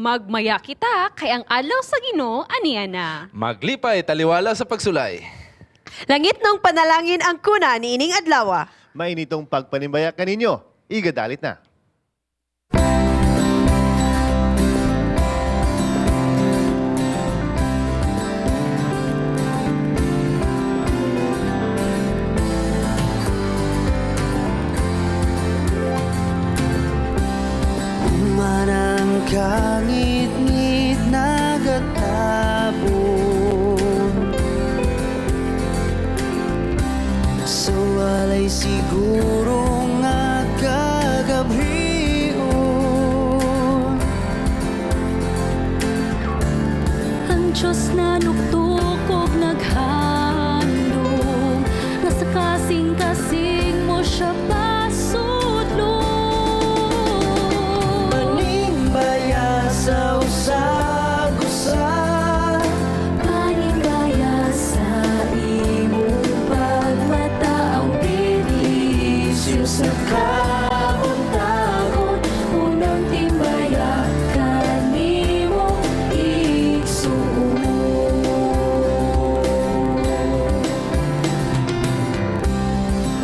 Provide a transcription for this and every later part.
Magmaya kita kay ang adlaw sa Ginoo ania na. Maglipay taliwala sa pagsulay. Langit nung panalangin ang kuna niining adlaw. Mainitong pagpanimbaya kaninyo. Igadalit na. Manang kangit-ngit nagatabon sa walay siguro nga kagabhion. Ang Diyos na nuktukog naghandom nga sa kasing-kasing mo siya pasudlo. Manimbaya sa usag-usa. Panimbaya sa imong pagmata ang biblisyo sa kabuntagon, unang timbaya kanimo igsuon.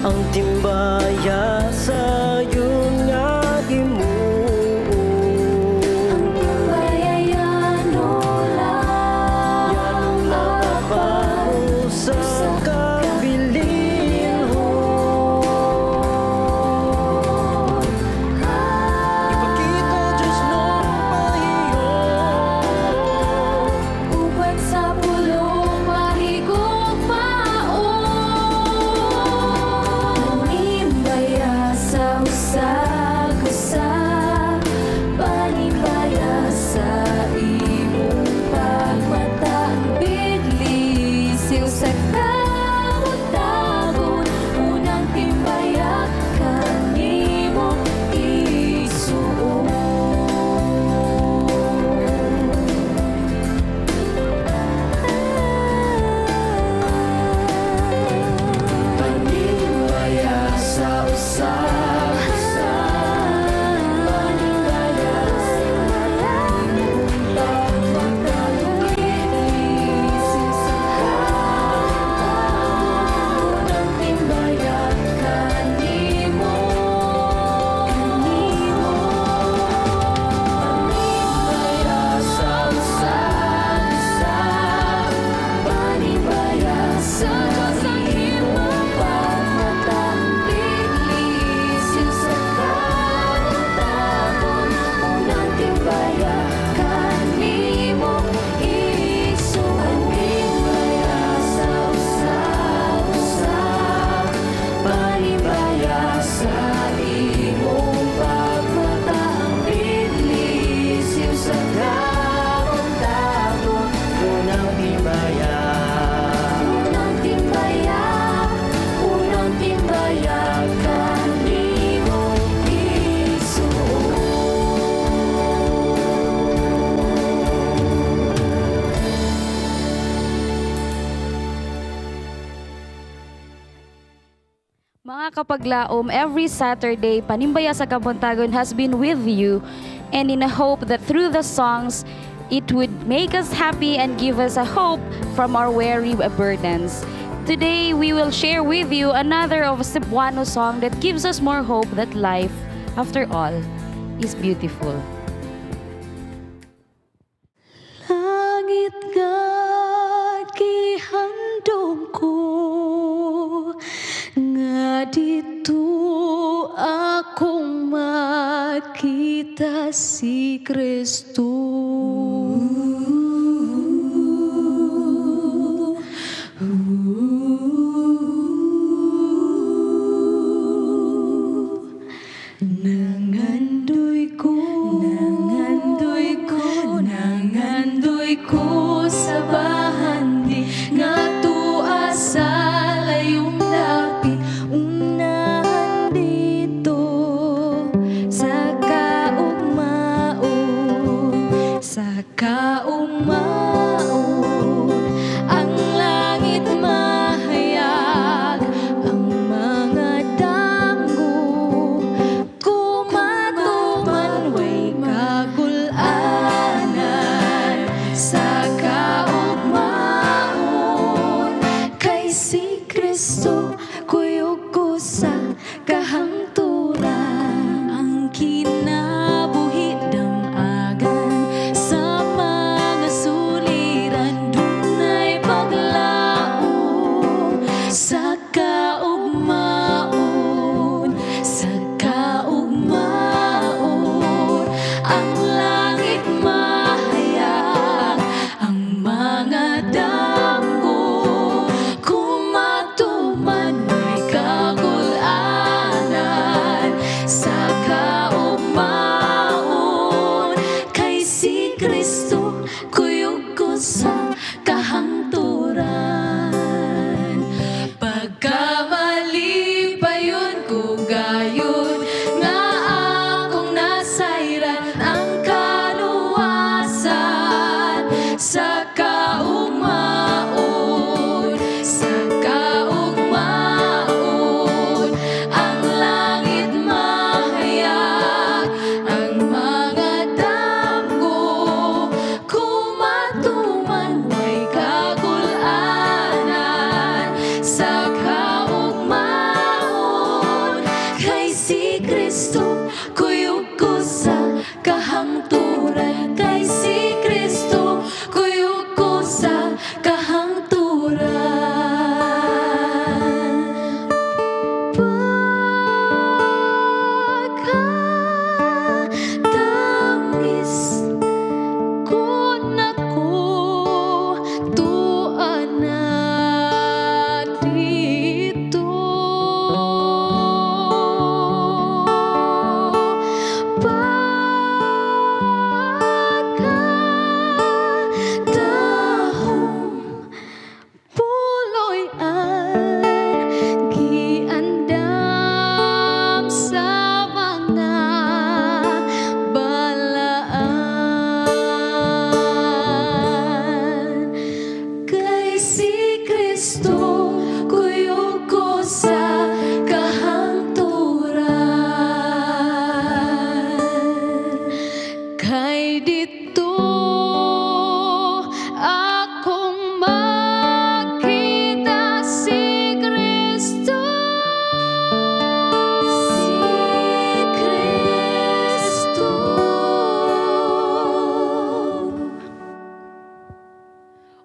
Ang timbaya sa yun nga himuon. Ang timbaya yano lang apan sa kabilinhon. Ipakita Diyos nung pahiyon. Upat sa pulong mahigugmaon. Panimbaya sa usag-usa, panimbaya sa imong pagmata, bidlisiw sa kabuntagon, unang timbaya kanimo igsuon. Panimbaya sa usag-usa. Panimbaya sa imong pagmata, bidlisiw sa kabuntagon, unang timbaya kanimo, kanimo. Panimbaya sa usag-usa, panimbaya sa imong pagmata, bidlisiw sa kabuntagon, unang timbaya kanimo igsuon. Panimbaya sa usag-usa, panimbaya sa imong pagmata, bidlisiw sa kabuntagon, Unang timbaya. unang timbaya, unang timbaya kanimo igsuon. Mga kapaglaom, every Saturday, Panimbaya sa Kabuntagon has been with you and in a hope that through the songs, it would make us happy and give us a hope from our weary burdens. Today, we will share with you another of Cebuano song that gives us more hope that life, after all, is beautiful. Langit nga gihandom ko nga dito akong makita si Kristo. Nangandoy ko, nangandoy ko, nangandoy ko sa bahandi nga tuwa sa layong dapit, unahan dito sa kaugmaon, sa kaugmaon. Kristo kuyog ko sa kahangturan. Kay si Kristo kuyog ko sa kahangturan. Pagkatamis ko nako tuwa na dito. Pagkatahom puloy ang giandam sa mga balaan. Kay si Kristo kuyog ko sa kahangturan. Kay dito akong makita si Kristo. Si Kristo.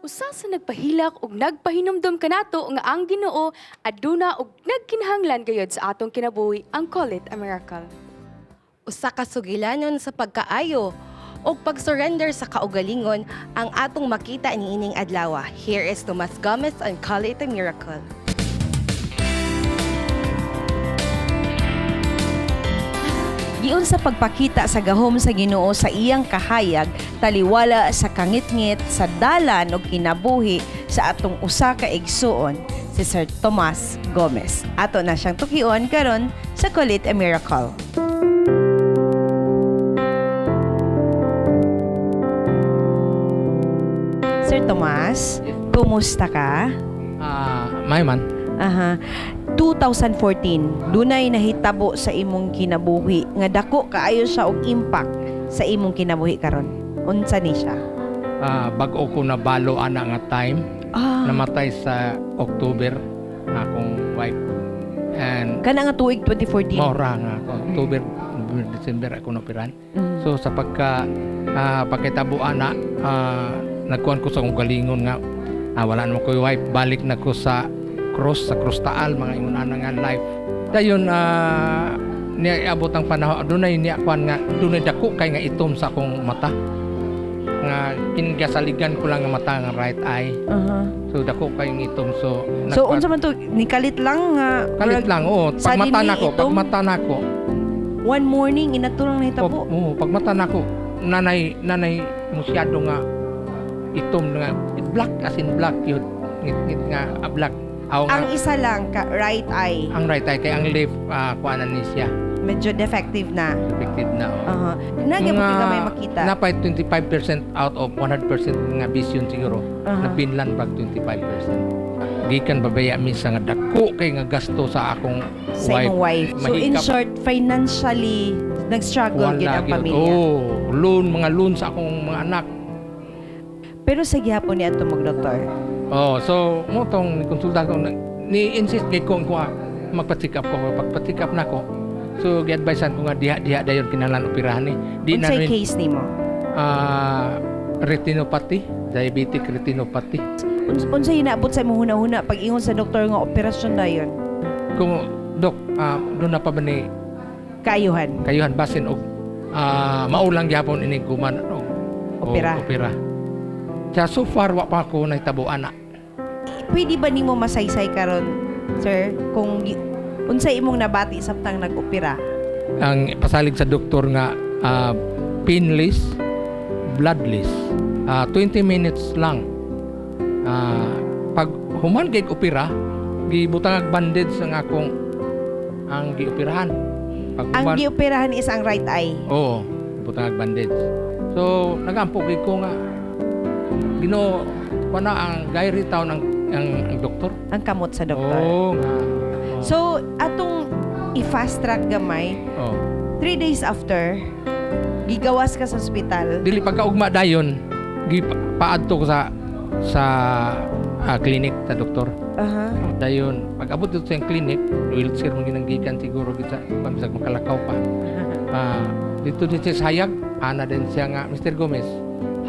Usa sa nagpahilak ug nagpahinumdom kanato nga ang Ginoo aduna og nagkinahanglan gayud sa atong kinabuhi ang Call It a Miracle. Usa ka sugilanon sa pagkaayo o pag-surrender sa kaugalingon ang atong makita niining adlaw. Here is Tomas Gomez on Call It a Miracle. Giun sa pagpakita sa gahom sa Ginoo sa iyang kahayag, taliwala sa kangitngit sa dalan og kinabuhi sa atong usa ka igsuon, si Sir Tomas Gomez. Ato na siyang tukion karon sa Call It a Miracle. Sir Tomas, kumusta ka? Ah, may man. Aha. 2014, dunay nahitabo sa imong kinabuhi nga dako kaayo siya og impact sa imong kinabuhi karon. Unsa ni siya? Ah, bag-o ko nabalo ana nga time. Namatay sa October akong wife. And Kana nga tuig 2014. Maura nga ako. October, November, December ako naoperan. So sa pagka pagkitabo ana, nagkuhan ko sa akong galingon nga wala naman ko wife, balik na ko sa cross, sa cross taal, mga ingon ana nga life. Dayon niya iabot ang panahon, dunay niya kuan nga dunay dako kay nga itom sa akong mata. Nga kingasaligan ko lang ang mata nga right eye. So dako kay nga itom, so So unsa man to, nikalit lang nga kalit lang, oo. Pagmata suddenly nako, itom? Pagmata nako. One morning inatulong nahitabo. Oo, pagmata nako, nanay nanay musyado nga itom nga black, as in black yun. Ngit-ngit nga black. Aw, nga, Ang isa lang ka right eye ang right eye kay ang left kuan na ni siya. Medyo defective na. Defective na. Oo. Nagyapon Mga ka may makita. Napay 25% out of 100% nga vision siguro. Napinlan pag 25%. Gikan babaya mi sa nga dako kay nga gasto sa akong Sa imong wife. So in Mahikap. short, financially nag-struggle gyud ang gyud. pamilya. Oo, loan, mga loan sa akong mga anak. Pero sa gihapon ni ato mag-doktor. Oh, so mo tong konsulta ko ni insist kay ko ko magpa-check up ko. Pagpa-check up nako. So gi-advisean ko nga diha diha dayon kinahanglan operahan ni. Di na Unsay rin, case nimo? Retinopathy, diabetic retinopathy. Unsay hinaabot sa imong hunahuna pag ingon sa doktor nga operasyon dayon? Kung dok, doon na pa ba ni Kaayuhan. Kayuhan basin og maulang gyapon ini guman og Opera. Og opera. Kaya so far wa pa ako nahitabo ana. Pwede ba nimo masaysay karon, sir, kung unsay imong nabati samtang nag-opera? Ang pasalig sa doktor nga painless, bloodless. 20 minutes lang. Pag human kay opera, gibutang ag bandage ang akong ang gioperahan. Pag Ang human, gioperahan is ang right eye. Oo, gibutang ag bandage. So nagampo kay ko nga Ginoo, pana ang gyre town ang doktor. Ang kamot sa doktor. Oo nga. Oo. So atong i-fast track gamay, Oo. 3 days after, gigawas ka sa ospital. Dili, pagkaugma dayon, gipaadto ko sa sa clinic sa doktor. Dayon pag abot dito sa iyang clinic, wheelchair mo ginanggikan siguro gid sa kuan, bisag makalakaw pa. Dito din siya sa hayag, ana din siya nga, "Mr. Gomez,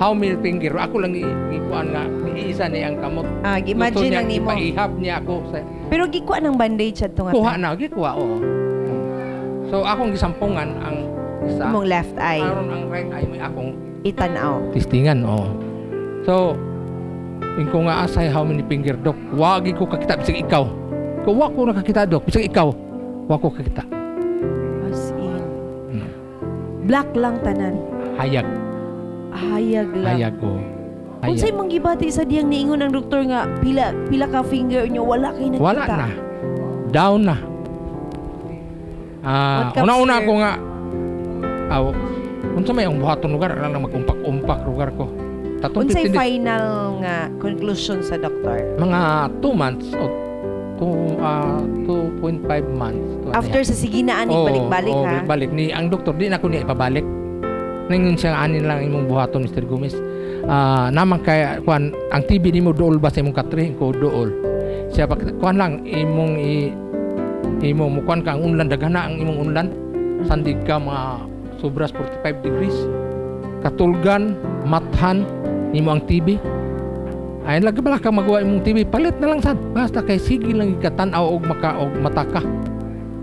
how many finger?" Ako lang gikuan nga iisa ni ang kamot. Ah, Gusto imagine niya lang nimo. Ipaihap niya ako sa Pero gikuha ng bandage adto nga Kuha time? na, gikuha, oo. So akong gisampungan ang isa. Imong left eye. Aron ang right eye may akong itanaw. Testingan, oo. So, ingon ko nga asay, "How many finger, Dok?" "Wagi ko kakita bisag ikaw." Ko wa ko nakakita, Dok, bisag ikaw. Wa ko kakita. As in. Black lang tanan. Hayag. Hayag lang. Hayag ko. Unsay mong gibati sa diyang niingon ang doktor nga pila pila ka finger nyo, wala kay nakita? Wala na. Down na. What comes Una-una here? ako nga aw unsa may ang buhaton lugar lang na mag-umpak-umpak lugar ko. Tatong Unsay 15 days, final nga conclusion sa doktor? Mga 2 months o 2 2.5 months. Two and a After half. sa sige na ani Oo, balik-balik oo, ha. Balik-balik. Ni ang doktor di na ko niya ipabalik. Ningon siya, "Anin lang imong buhaton, Mr. Gomez. Naman kay kuan ang TV nimo, duol ba sa imong katre?" Ko, "Duol." Siya, "Pag kuan lang imong i imo mo kuan ka ang unlan, daghan na ang imong unlan. Sandig ka mga sobras 45 degrees. Katulgan, mathan nimo ang TV. Ay lagi bala ka magawa imong TV, palit na lang sad. Basta kay sige lang ikatan-aw og maka og mata ka.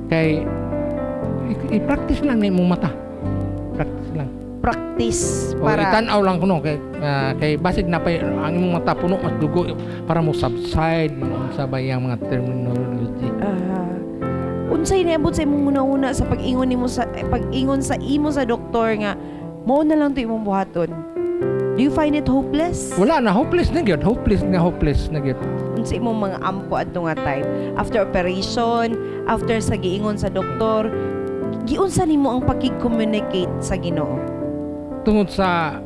Kay i-practice lang na imong mata. Practice lang." Practice O, para itan-aw lang kuno kay kay basig na pa ang imong mata puno mas dugo para mo subside mga unsa ba yang mga terminology. Unsay niabot sa imong una-una sa pag-ingon nimo sa pag-ingon sa imo sa doktor nga mao na lang to imong buhaton? Do you find it hopeless? Wala na, hopeless na gyud, hopeless na hopeless na gyud. Unsa imong mga ampo adto nga time? After operation, after sa giingon sa doktor, giunsa nimo ang pakig-communicate sa Ginoo? Tungod sa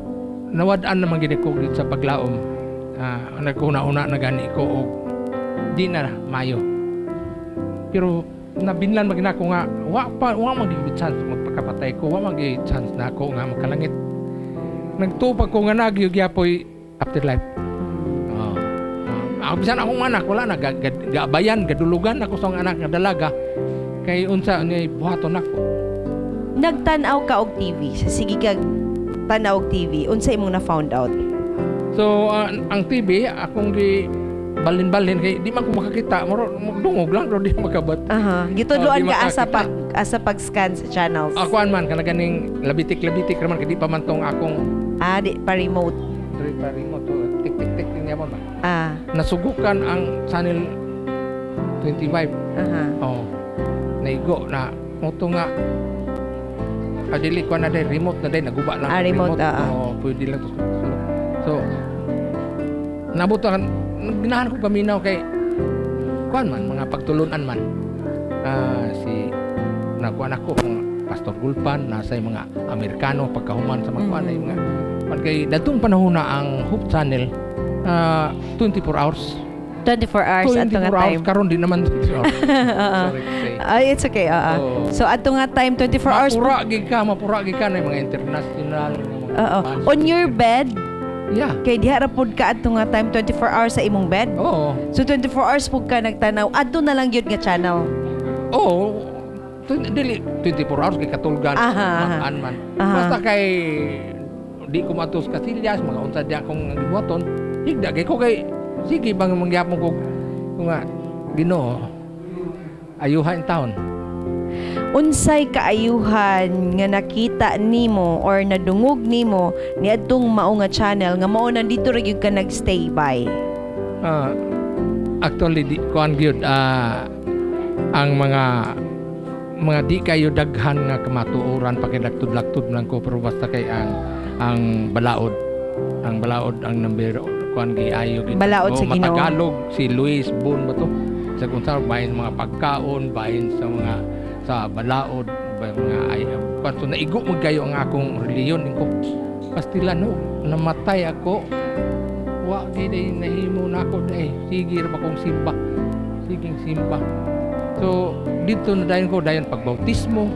nawad-an naman gid ko gid sa paglaom. Naguna-una na gani ko og di na mayo. Pero nabinlan man gid ako nga wa pa wa man gid chance magpakapatay ko, wa man gid chance na ako nga makalangit. Nagtupag ko nga nagyo gyapoy afterlife. Oh. Bisan akong anak wala na gaabayan, gadulugan ako sa akong anak nga dalaga kay unsa niya buhaton ako. Nagtan-aw ka og TV. Sa sige kag tan-aw og TV, unsa imong na found out? So ang TV akong gi balin-balin kay di man ko makakita, muro dungog lang pero di makabat. Gitudloan Oh, di ka asa makakita. pag asa pag-scan sa channels. Ako man kana ganing labitik-labitik raman kay di pa man tong akong Ah, di pa remote. Tri pa remote to tik tik tik niya ba. Nasugukan ang channel 25. Oh. Naigo na moto nga dili ko na day remote na day naguba lang Ah, ang remote, ah. Oh, pwede lang to. So nabutan ginahan ko paminaw kay kuan man mga pagtulunan man. Si nakuan ako mga Pastor Gulpan nasa yung mga Amerikano pagkahuman sa mga kuan ay mga kuan kay datong panahon na ang Hope Channel 24 hours. 24 hours adto 24 nga hours time. Karon di naman 24 hours. Sorry to say. Ay, it's okay. Oo. So adto nga time, 24 hours. Mapura gid ka, mapura gid ka na yung mga international nga mga fans. On your bed, kay diha ra pud ka adto nga time 24 hours sa imong bed. Oo. So 24 hours pud ka nagtanaw adto na lang gyud nga channel. Oo. Dili 24 hours kay katulgan Aha, aha. makan man. Basta kay di ko matos kasilyas mga unsa di akong gibuhaton, higda kay ko kay sige bang mangyapon ko ko nga, "Ginoo, ayuha in taon." Unsay kaayuhan nga nakita nimo or nadungog nimo niadtong mao nga channel nga mao na dito ra gyud ka nagstay by? Actually di kuan gyud ang mga di kayo daghan nga kamatuoran, pakilaktod-laktod lang ko, pero basta kay ang balaod, ang balaod ang number kuan giayo gid. Balaod Oo, sa Ginoo. Matagalog si Luis Boon ba to sa kung saan bahin sa mga pagkaon, bahin sa mga sa balaod ba mga ay kuan. So naigo man kayo ang akong reliyon ko. Pastila no namatay ako, wa gid ay nahimo na ako dai, sige ra ba kong simba, siging simba. So dito na dayon ko dayon pagbautismo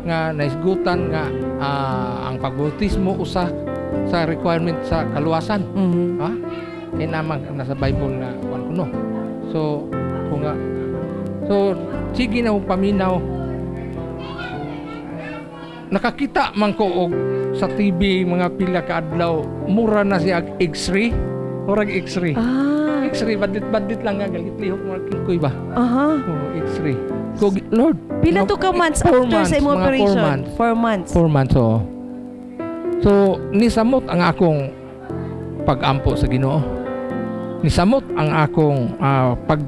nga naisgutan nga ang pagbautismo usa sa requirement sa kaluwasan. Ha, kay namang nasa Bible nga kuan. kuno. So ko nga, so sige na akong paminaw. Nakakita man ko og sa TV mga pila ka adlaw, mura na siya og X-ray, murag X-ray. X-ray, badlit-badlit lang nga galit lihok mga kingkoy ba. Oh, X-ray. Ko Lord. Pila mga to ka months four after months, sa imong mga four operation? months. 4 months. 4 months, oo. So nisamot ang akong pag-ampo sa Ginoo. Nisamot ang akong pag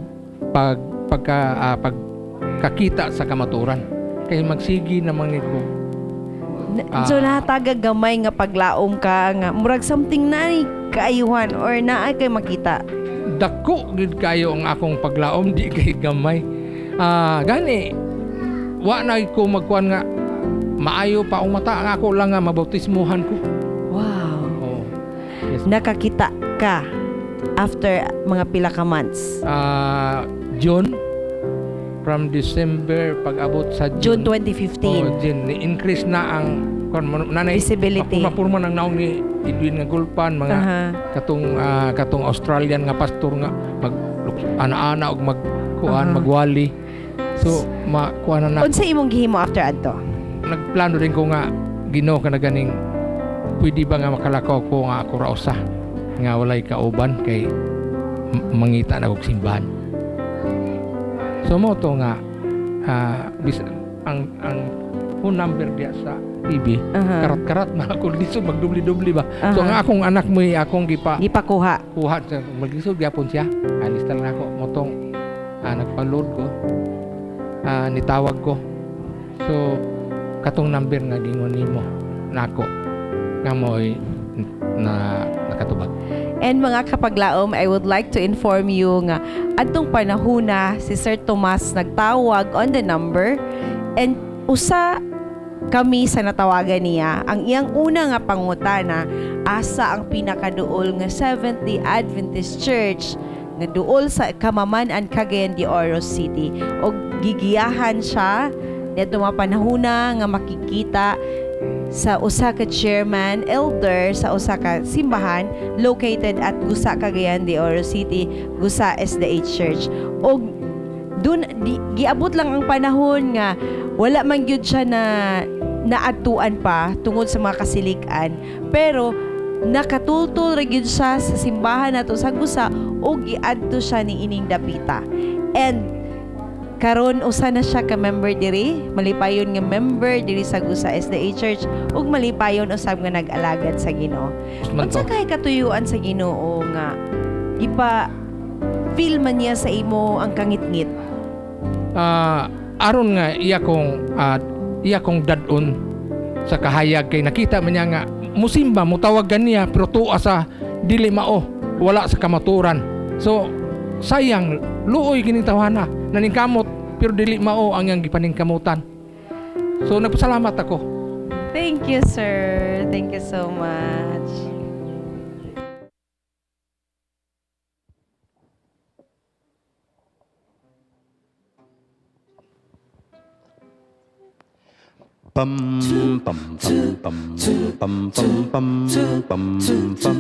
pag pagka pagkakita sa kamaturan. Kay magsigi naman ni ko. So nahatagag gamay nga paglaom ka nga murag something na ni kaayuhan or naa kay makita. Dako gid kayo ang akong paglaom, di kay gamay. Gani wa na ko magkuan nga maayo pa ang mata, ang ako lang nga mabautismuhan ko. Oh. Yes. Nakakita ka after mga pila ka months? June, from December pag-abot sa June June. 2015. Oh, June ni increase na ang kuan nanay Visibility. Mapurma ng naong ni Edwin nga Gulpan, mga katong Australian nga pastor nga mag ana-ana og mag kuan, magwali. So makuan na na. Unsa imong gihimo after adto? Nagplano din ko nga, Ginoo, ka na ganing pwede ba nga makalakaw ko nga ako ra usa nga walay kauban kay mangita na kog simbahan. So mo to nga ang phone number diya sa TV, karat-karat na ako lisod magdubli-dubli ba. So ang akong anak mo akong gipa Gipakuha. Kuha sa maglisod gyapon siya. Alis lang ako motong nagpa-load ko. Nitawag ko. So katong number nga gingon nimo nako nga mo'y na nakatubag. And mga kapaglaom, I would like to inform you nga adtong panahona si Sir Tomas nagtawag on the number and usa kami sa natawagan niya. Ang iyang una nga pangutana, asa ang pinakaduol nga Seventh-day Adventist Church nga duol sa Kamaman-an, Cagayan de Oro City. Og gigiyahan siya niadto mga panahona nga makikita sa usa ka chairman elder sa usa ka simbahan located at Gusa, Cagayan de Oro City, Gusa SDA Church. Og dun di, giabot lang ang panahon nga wala man gyud siya na naadtuan pa tungod sa mga kasilikan, pero nakatultol ra gyud siya sa simbahan nato sa Gusa ug giadto siya ni ining dapita. And karon usa na siya ka member diri, malipayon nga member diri sa Gusa SDA Church ug malipayon usab nga nag-alagad sa Ginoo. Man Unsa to. kay katuyuan sa Ginoo nga gipa feel man niya sa imo ang kangitngit? Aron nga iya kong dad-on sa kahayag kay nakita man niya nga musimba, mutawag ganiya, pero tuwa sa dili mao, wala sa kamaturan. So sayang, luoy kining tawhana naningkamot pero dili mao ang iyang gipaningkamutan. So nagpasalamat ako. Thank you, sir. Thank you so much. Pam pam pam pam pam pam pam pam pam.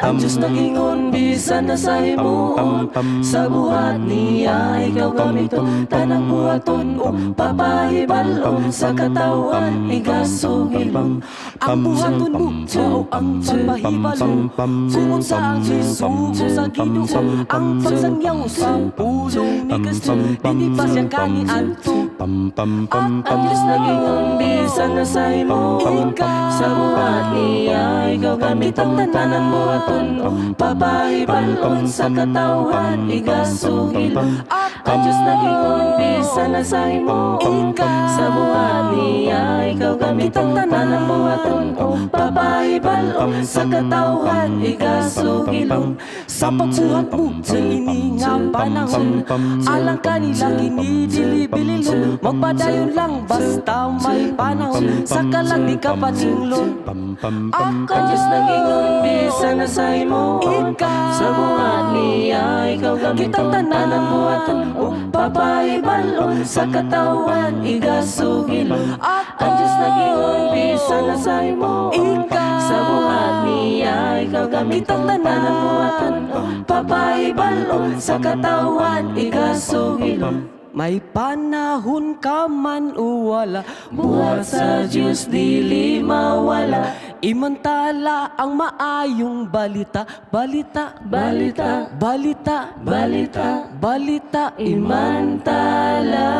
Ang Diyos nag-ingon bisan na sa himuon, sa buhat niya ikaw gamiton, tanang buhaton o papahibalon sa katawan igasugilon. Ang buhaton mo mao ang pagpahibalo kung unsa ang gisugo sa Ginoo, ang pagsangyaw sa pulong ni Kristo dili pa siya kaniadto. Pam pam pam. Ang Diyos nag-ingon bisan na sa himuon, sa buhat niya ikaw gamiton, tanang buhaton o papahibalon sa katawhan igasugilon. Ang Diyos nag-ingon bisan na sa himuon, sa buhat niya ikaw gamiton, tanang buhaton o papahibalon sa katawhan igasugilon. Sa pagbuhat mo sa ini nga panahon, alang kanila kini dili bililon, magpadayon lang basta may panahon, sa kalag di ka paninglon. Pam pam pam. Ang Diyos nag-ingon bisan na sa sa himuon. Sa buhat niya ikaw kitang tanan, buhaton ug papahibalon sa katawhan igasugilon. Ang Diyos nagingon bisan na sa himuon. Sa buhat niya ikaw kitang tanan, buhaton ug papahibalon sa katawhan igasugilon. May panahon ka man o wala, buhat sa Diyos dili mawala. Imantala ang maayong balita. Balita, balita, balita, balita, balita. Imantala.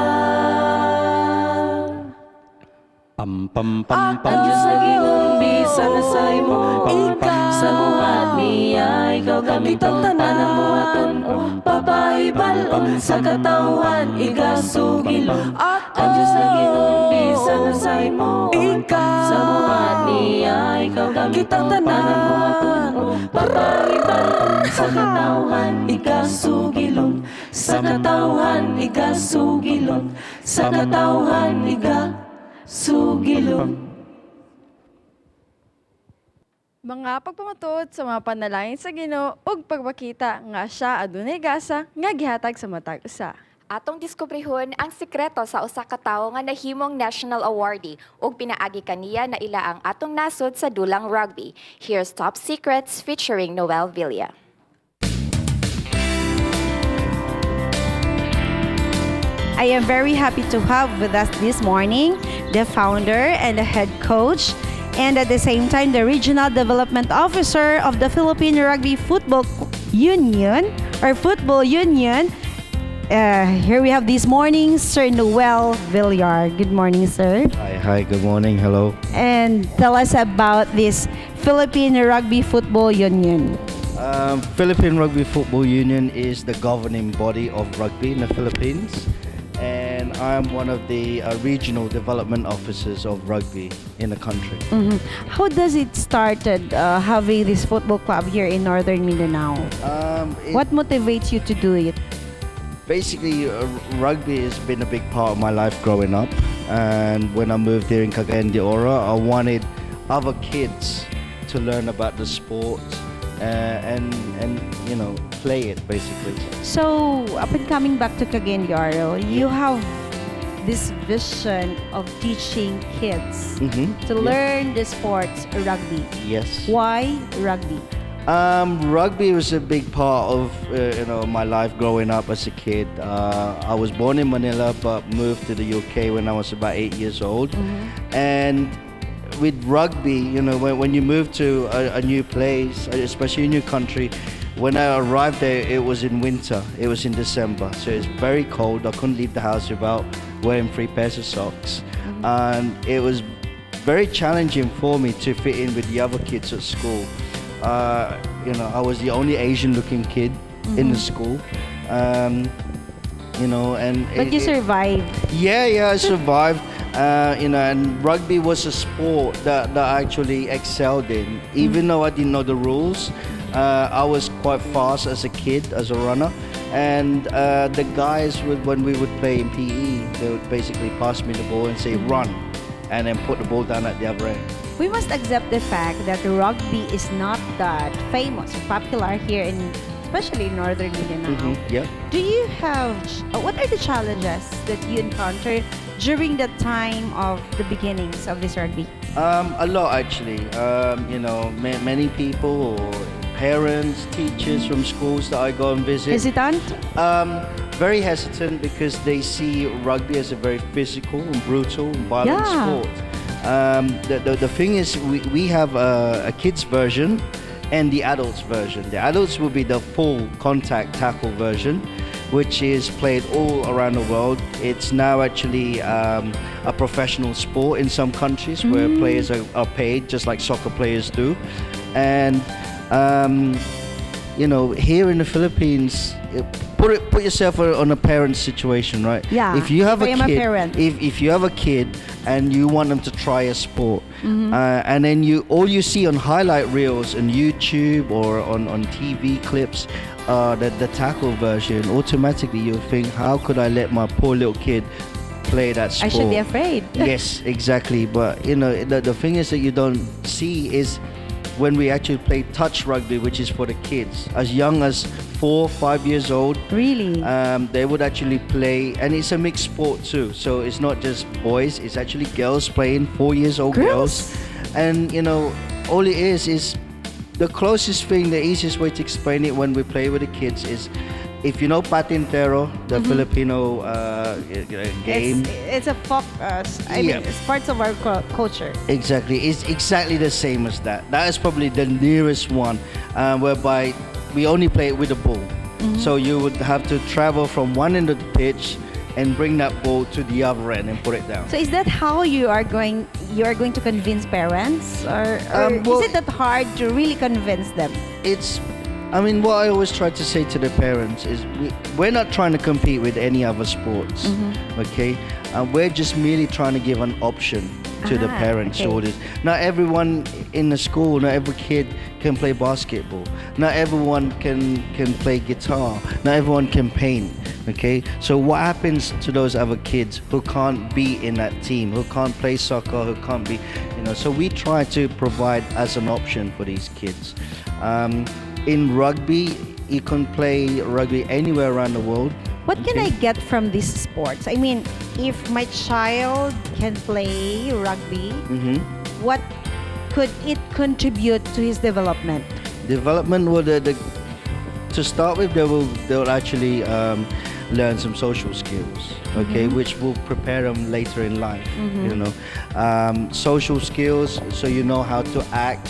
Pam pam pam pam. Ang Diyos nagingon bisan na sa himuon. Sa buhat niya ikaw kitang tanan, buhaton ug papahibalon sa katawhan igasugilon. Ang Diyos nagingon bisan na sa himuon. Sa buhat niya ikaw kitang tanan, buhaton ug papahibalon sa katawhan igasugilon. Sa katawhan igasugilon. Sa katawhan igasugilon. Mga pagpamatuod sa mga panalangin sa Ginoo ug pagpakita nga siya adunay gasa nga gihatag sa matag usa. Atong diskubrihon ang sikreto sa usa ka tawo nga nahimong national awardee ug pinaagi kaniya na ila ang atong nasod sa dulang rugby. Here's Top Secrets featuring Noel Villa. I am very happy to have with us this morning the founder and the head coach, and at the same time the regional development officer of the Philippine Rugby Football Union or Football Union. Here we have this morning Sir Noel Villar. Good morning, sir. Hi, good morning, hello. And tell us about this Philippine Rugby Football Union. Philippine Rugby Football Union is the governing body of rugby in the Philippines, and I'm one of the regional development officers of rugby in the country. How does it started having this football club here in Northern Mindanao? What motivates you to do it? Basically, rugby has been a big part of my life growing up, and when I moved here in Cagayan de Oro, I wanted other kids to learn about the sport and play it basically. So, upon coming back to Cagayan de Oro, you have this vision of teaching kids to learn the sports rugby. Yes. Why rugby? Rugby was a big part of my life growing up as a kid. I was born in Manila but moved to the UK when I was about 8 years old. And with rugby, when you move to a new place, especially a new country, when I arrived there, it was in winter. It was in December, so it's very cold. I couldn't leave the house without wearing three pairs of socks, and it was very challenging for me to fit in with the other kids at school. I was the only Asian-looking kid in the school. And But you survived. Yeah, I survived. And rugby was a sport that I actually excelled in. Even though I didn't know the rules, I was quite fast as a kid, as a runner. And the guys would, when we would play in PE, they would basically pass me the ball and say, "Run," and then put the ball down at the other end. We must accept the fact that rugby is not that famous or popular here in, especially in Northern Mindanao. Do you have, what are the challenges that you encounter during the time of the beginnings of this rugby? A lot, actually. Many people or parents, teachers from schools that I go and visit. Hesitant? Very hesitant because they see rugby as a very physical and brutal and violent sport. The thing is, we have a kids version and the adults version. The adults will be the full contact tackle version, which is played all around the world. It's now actually a professional sport in some countries where players are paid just like soccer players do. And here in the Philippines, put yourself on a parent's situation, right? Yeah, If you have if I a am a kid, parent. if you have a kid and you want them to try a sport, and then you all you see on highlight reels on YouTube or on TV clips, the tackle version, automatically you'll think, "How could I let my poor little kid play that I sport?" should be afraid. Yes, exactly. But the thing is that you don't see is When we actually play touch rugby, which is for the kids, as young as 4, 5 years old. Really? They would actually play, and it's a mixed sport too. So it's not just boys; it's actually girls playing, 4 years old girls. And all it is the closest thing, the easiest way to explain it when we play with the kids is, if you know Patintero, the Filipino game. It's a folk, I mean, it's parts of our culture. Exactly. It's exactly the same as that. That is probably the nearest one, whereby we only play it with a ball. So you would have to travel from one end of the pitch and bring that ball to the other end and put it down. So is that how you are going to convince parents, or Well, is it that hard to really convince them? I mean, what I always try to say to the parents is we're not trying to compete with any other sports, okay? We're just merely trying to give an option to the parents. All this. Not everyone in the school, not every kid can play basketball. Not everyone can play guitar. Not everyone can paint. Okay, so what happens to those other kids who can't be in that team, who can't play soccer, who can't be? So we try to provide as an option for these kids. In rugby, you can play rugby anywhere around the world. What can I get from these sports? I mean, if my child can play rugby, what could it contribute to his development? Development, well, to start with, they'll actually learn some social skills, okay, which will prepare them later in life. Social skills, so you know how to act,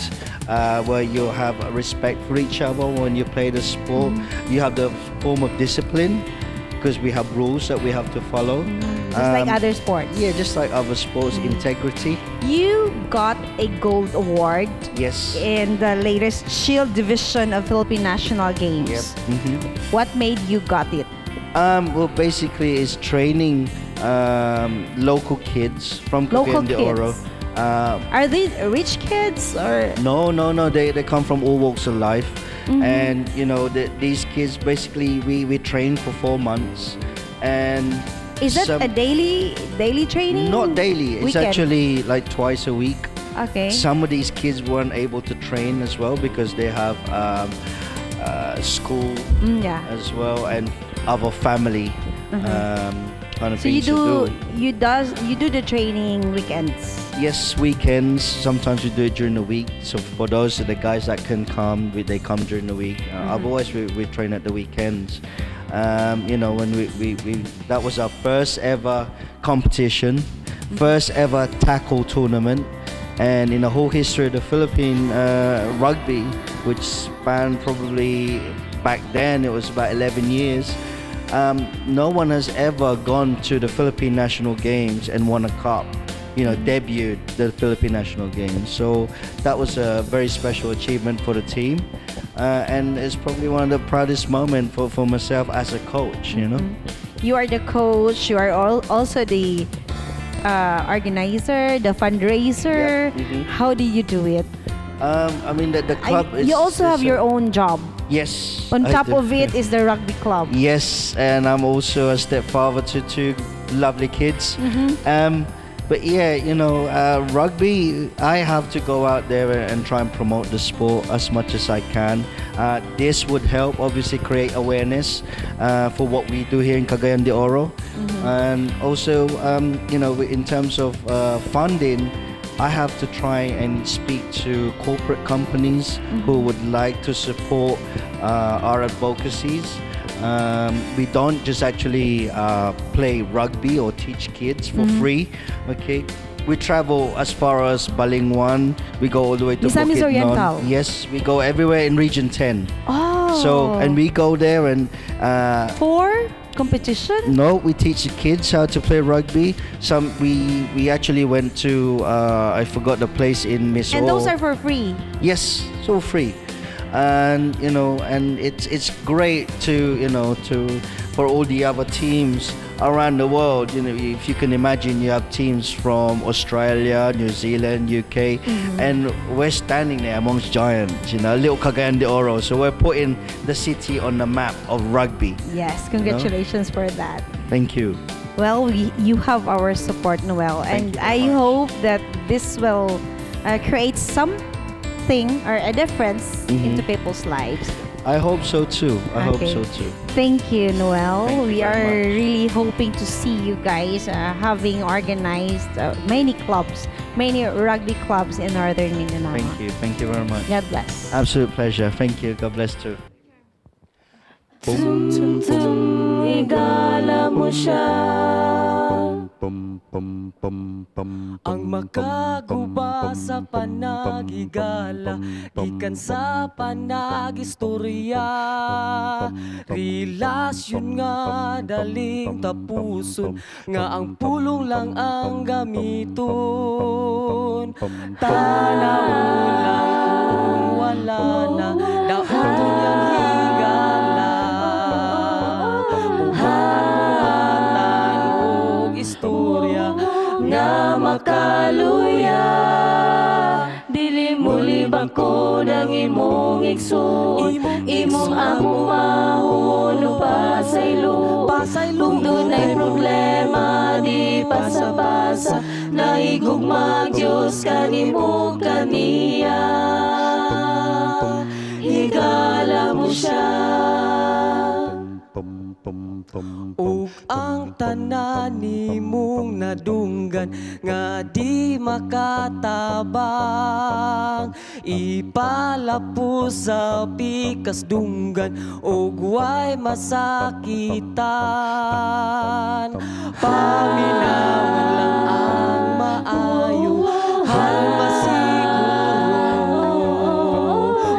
where you have respect for each other when you play the sport. You have the form of discipline because we have rules that we have to follow. Just like other sports. Yeah, just like other sports, integrity. You got a gold award in the latest Shield Division of Philippine National Games. Yep. What made you got it? Well, basically, it's training local kids from Local Cagayan de Oro. kids. Are these rich kids or No. They come from all walks of life, and these kids, basically, we train for 4 months, and Is that a daily training? Not daily. It's Weekend? Actually like twice a week. Some of these kids weren't able to train as well because they have school as well and other family kind of So you things to do do. you do the training weekends? Yes, weekends. Sometimes we do it during the week. So for those of the guys that can come, they come during the week. Otherwise, we train at the weekends. When we that was our first ever competition, first ever tackle tournament, and in the whole history of the Philippine rugby, which spanned probably back then it was about 11 years. No one has ever gone to the Philippine National Games and won a cup, debuted the Philippine National Games. So that was a very special achievement for the team. And it's probably one of the proudest moments for myself as a coach. You are the coach. You are also the organizer, the fundraiser. How do you do it? I mean, the club is You also have is your own job. Yes. On I top do. of it is the rugby club. Yes, and I'm also a stepfather to two lovely kids. But yeah, rugby, I have to go out there and try and promote the sport as much as I can. This would help, obviously, create awareness for what we do here in Cagayan de Oro. And also, in terms of funding, I have to try and speak to corporate companies who would like to support our advocacies. We don't just actually play rugby or teach kids for free. Okay, we travel as far as Balingoan. We go all the way to Misamis Bukidnon. Oriental. Yes, we go everywhere in Region 10. Oh. So, and we go there and For competition? No, we teach the kids how to play rugby. Some we actually went to I forgot the place in Misool. And those are for free? Yes, so free, and and it's great to you know to for all the other teams around the world. If you can imagine, you have teams from Australia, New Zealand, UK, and we're standing there amongst giants. Little Cagayan de Oro. So we're putting the city on the map of rugby. Yes, congratulations for that. Thank you. Well, you have our support, Noel, Thank and you I very much. Hope that this will create some thing or a difference into people's lives. I hope so too. I hope so too. Thank you, Noel. Thank you We very are much. really hoping to see you guys having organized many clubs, many rugby clubs in Northern Mindanao. Thank you. Thank you very much. God bless. Absolute pleasure. Thank you. God bless too. Tum tum, higala mo siya. Ang makaguba sa panagigala, gikan sa panagistorya, relasyon nga daling tapuson, nga ang pulong lang ang gamiton. Tanawon lang kung wala na dauton niyang higala. Buhat-buhatan og istorya nga makaluya. Dili mo libakon ang imong igsoon, imong among mahon o pasaylo. Kung dunay problema, di pasa-pasa, nahigugma Diyos kanimo kaniya. Higala mo siya. Ug ang tanan nimong nadunggan nga di makatabang, ipalapos sa pikas dunggan ug way masakitan. Paminawon lang ang maayo, hal masiguro,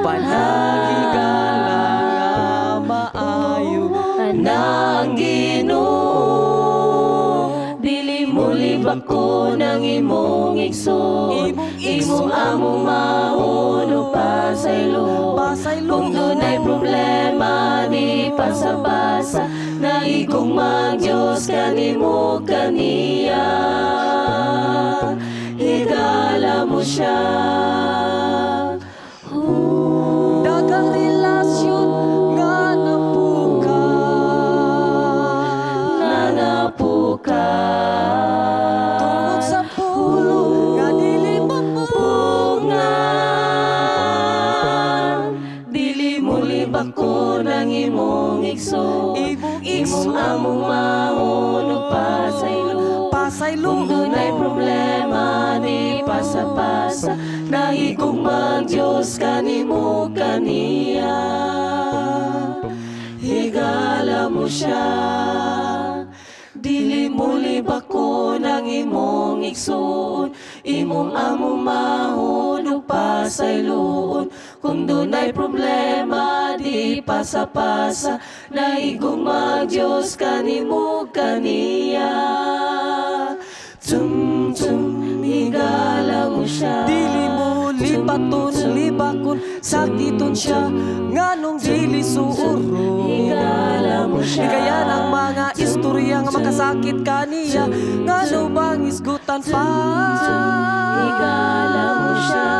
panagigala nga maayo na ang Ginoo. Dili mo libakon ang imong igsoon, imong among mahon o pasaylo. Kung dunay problema, di pasa-pasa, naigugma Diyos kanimo kaniya. Higala mo siya. Daghang relasyon nga napukaw, na napukaw, tungod sa pulong nga dili mapugngan. Dili mo libakon ang imong igsoon, imong among mahon ug pasaylo. Kung dunay problema, di pasa-pasa, nahigugma ang Diyos kanimo kaniya. Higala mo siya. Dili mo libakon ang imong igsoon, imong among mahon ug pasayloon. Kung dunay problema, di pasa-pasa, nahigugma ang Diyos kanimo kaniya. Tum tum, higala mo siya. Dili mo lipaton, libakon, sakiton siya, nganong dili suuro. Higala mo siya. Likayan ang mga istorya nga makasakit kaniya, ngano bang isgutan pa. Higala mo siya.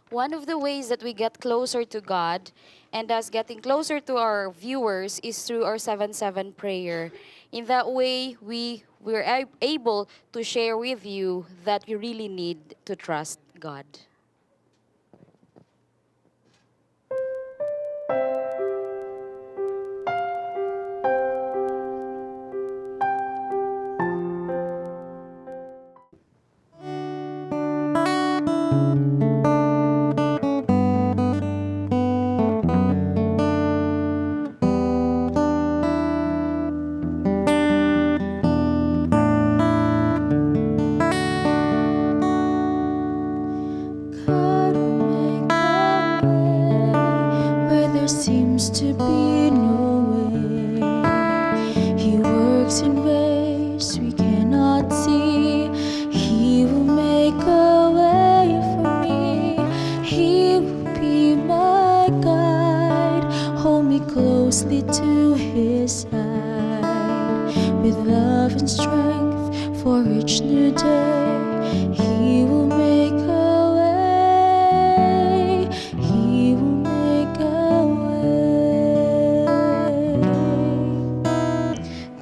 One of the ways that we get closer to God and us getting closer to our viewers is through our 7-7 prayer. In that way, we're able to share with you that we really need to trust God. God will make a way where there seems to be no way. He works in ways we cannot see. He will make a way for me. He will be my guide. Hold me closely to his side. With love and strength for each new day. He will make a way. He will make a way.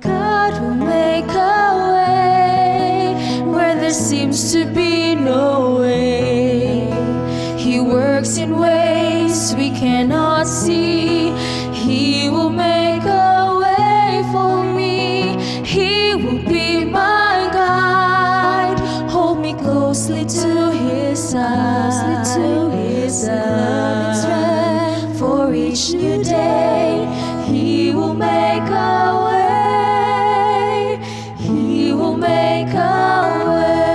God will make a way where there seems cannot see. He will make a way for me. He will be my guide. Hold me closely to his side. To his side. Strength for each new day. He will make a way. He will make a way.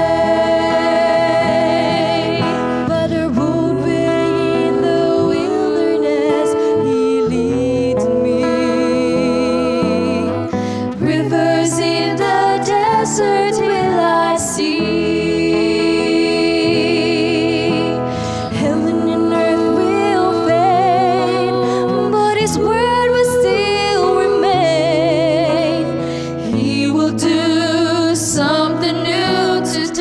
But a roadway in the wilderness, He leads me. Rivers in the desert will I see. Heaven and earth will fade, but His word will still remain. He will do something new today.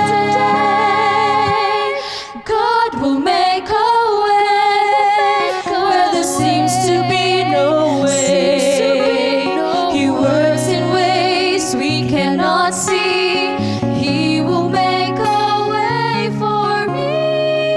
Today, God will make a way where there seems to be no way. He works in ways we cannot see. He will make a way for me.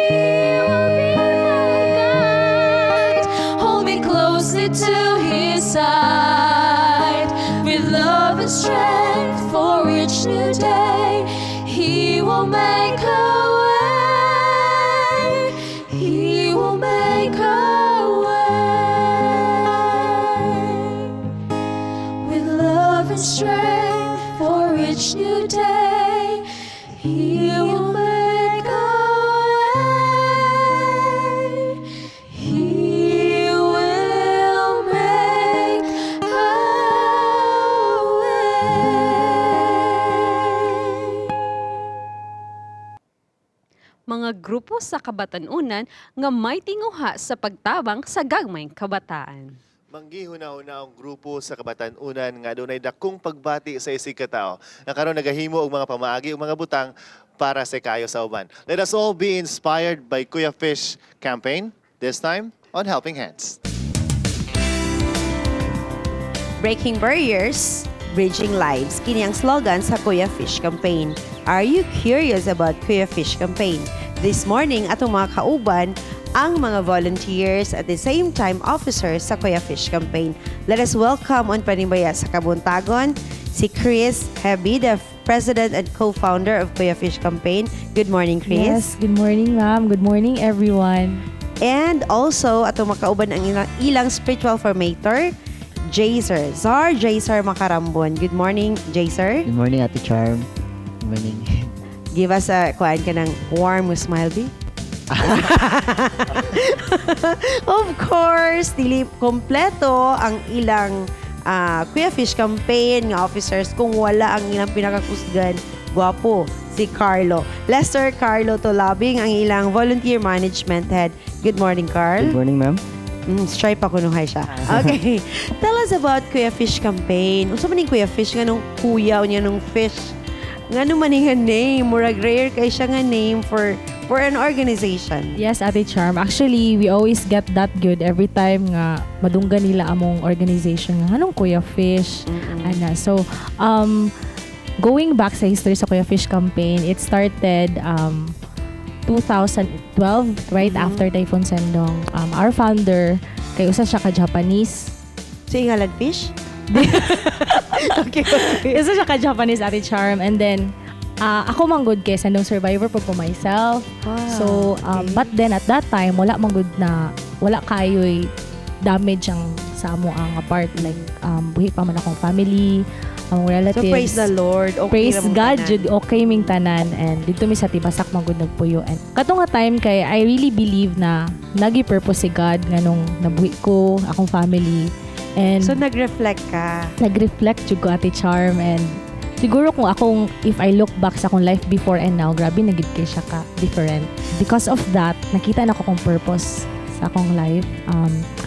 He will be my guide. Hold me closely to his side with love and strength for each new day. He will make a way. He will make a way with love and strength for each new day. He will make a way. He will make a way. Mga grupo sa kabatanunan nga may tinguha sa pagtabang sa gagmayng kabataan. Manggihuna-huna ang grupo sa kabatanunan nga adunay dakong pagbati sa isig katao. Nga karon nagahimo og mga pamaagi ug mga butang para sa kaayo sa uban. Let us all be inspired by Kuya Fish campaign, this time on Helping Hands. Breaking barriers, bridging lives. Kini ang slogan sa Kuya Fish campaign. Are you curious about Kuya Fish campaign? This morning, atong mga kauban ang mga volunteers, at the same time officers sa Kuya Fish campaign. Let us welcome on Panimbaya sa Kabuntagon si Chris Hebi, the president and co-founder of Kuya Fish campaign. Good morning, Chris. Yes, good morning, ma'am. Good morning, everyone. And also, atong makauban ang ilang spiritual formator, Jaser. Zar Jaser Makarambon. Good morning, Jaser. Good morning, Ate Charm. Good morning. Give us a kuan ka ng warm smile, B. Of course, dili kompleto ang ilang Kuya Fish campaign nga officers kung wala ang ilang pinakakusgan, gwapo, si Carlo. Lester Carlo Tolabing, ang ilang volunteer management head. Good morning, Carl. Good morning, ma'am. Stripe ako nung hi siya. Okay. Tell us about Kuya Fish campaign. Unsa man ning Kuya Fish? Nganong kuya o nganong fish? Ngano man nga name? Murag rare kay siya nga name for an organization. Yes, Ate Charm. Actually, we always get that good every time nga madunggan nila among organization nga anong Kuya Fish. Ana. So, going back sa history sa Kuya Fish campaign, it started 2012, right after Typhoon Sendong. Our founder, kay usa siya ka Japanese. So, ingalan fish? Okay. Usa siya ka Japanese, Ate Charm. And then, ako man gud kay Sendong survivor po ko myself. So, but then at that time, wala man gud na, wala kayo'y damage ang sa amo ang part. Like, buhi pa man akong family, ang relatives. So, praise the Lord. Okay Praise ra mong God, tanan. jud, okay ming tanan. And dito mi sa Tibasak man gud nagpuyo. And kato nga time kay I really believe na nagi-purpose si God nga nung nabuhi ko, akong family. And So, nag-reflect ka? Nag-reflect jud ko, Ate Charm. And siguro kung akong, if I look back sa akong life before and now, grabe na gid kay siya ka different. Because of that, nakita na ko kong purpose sa akong life.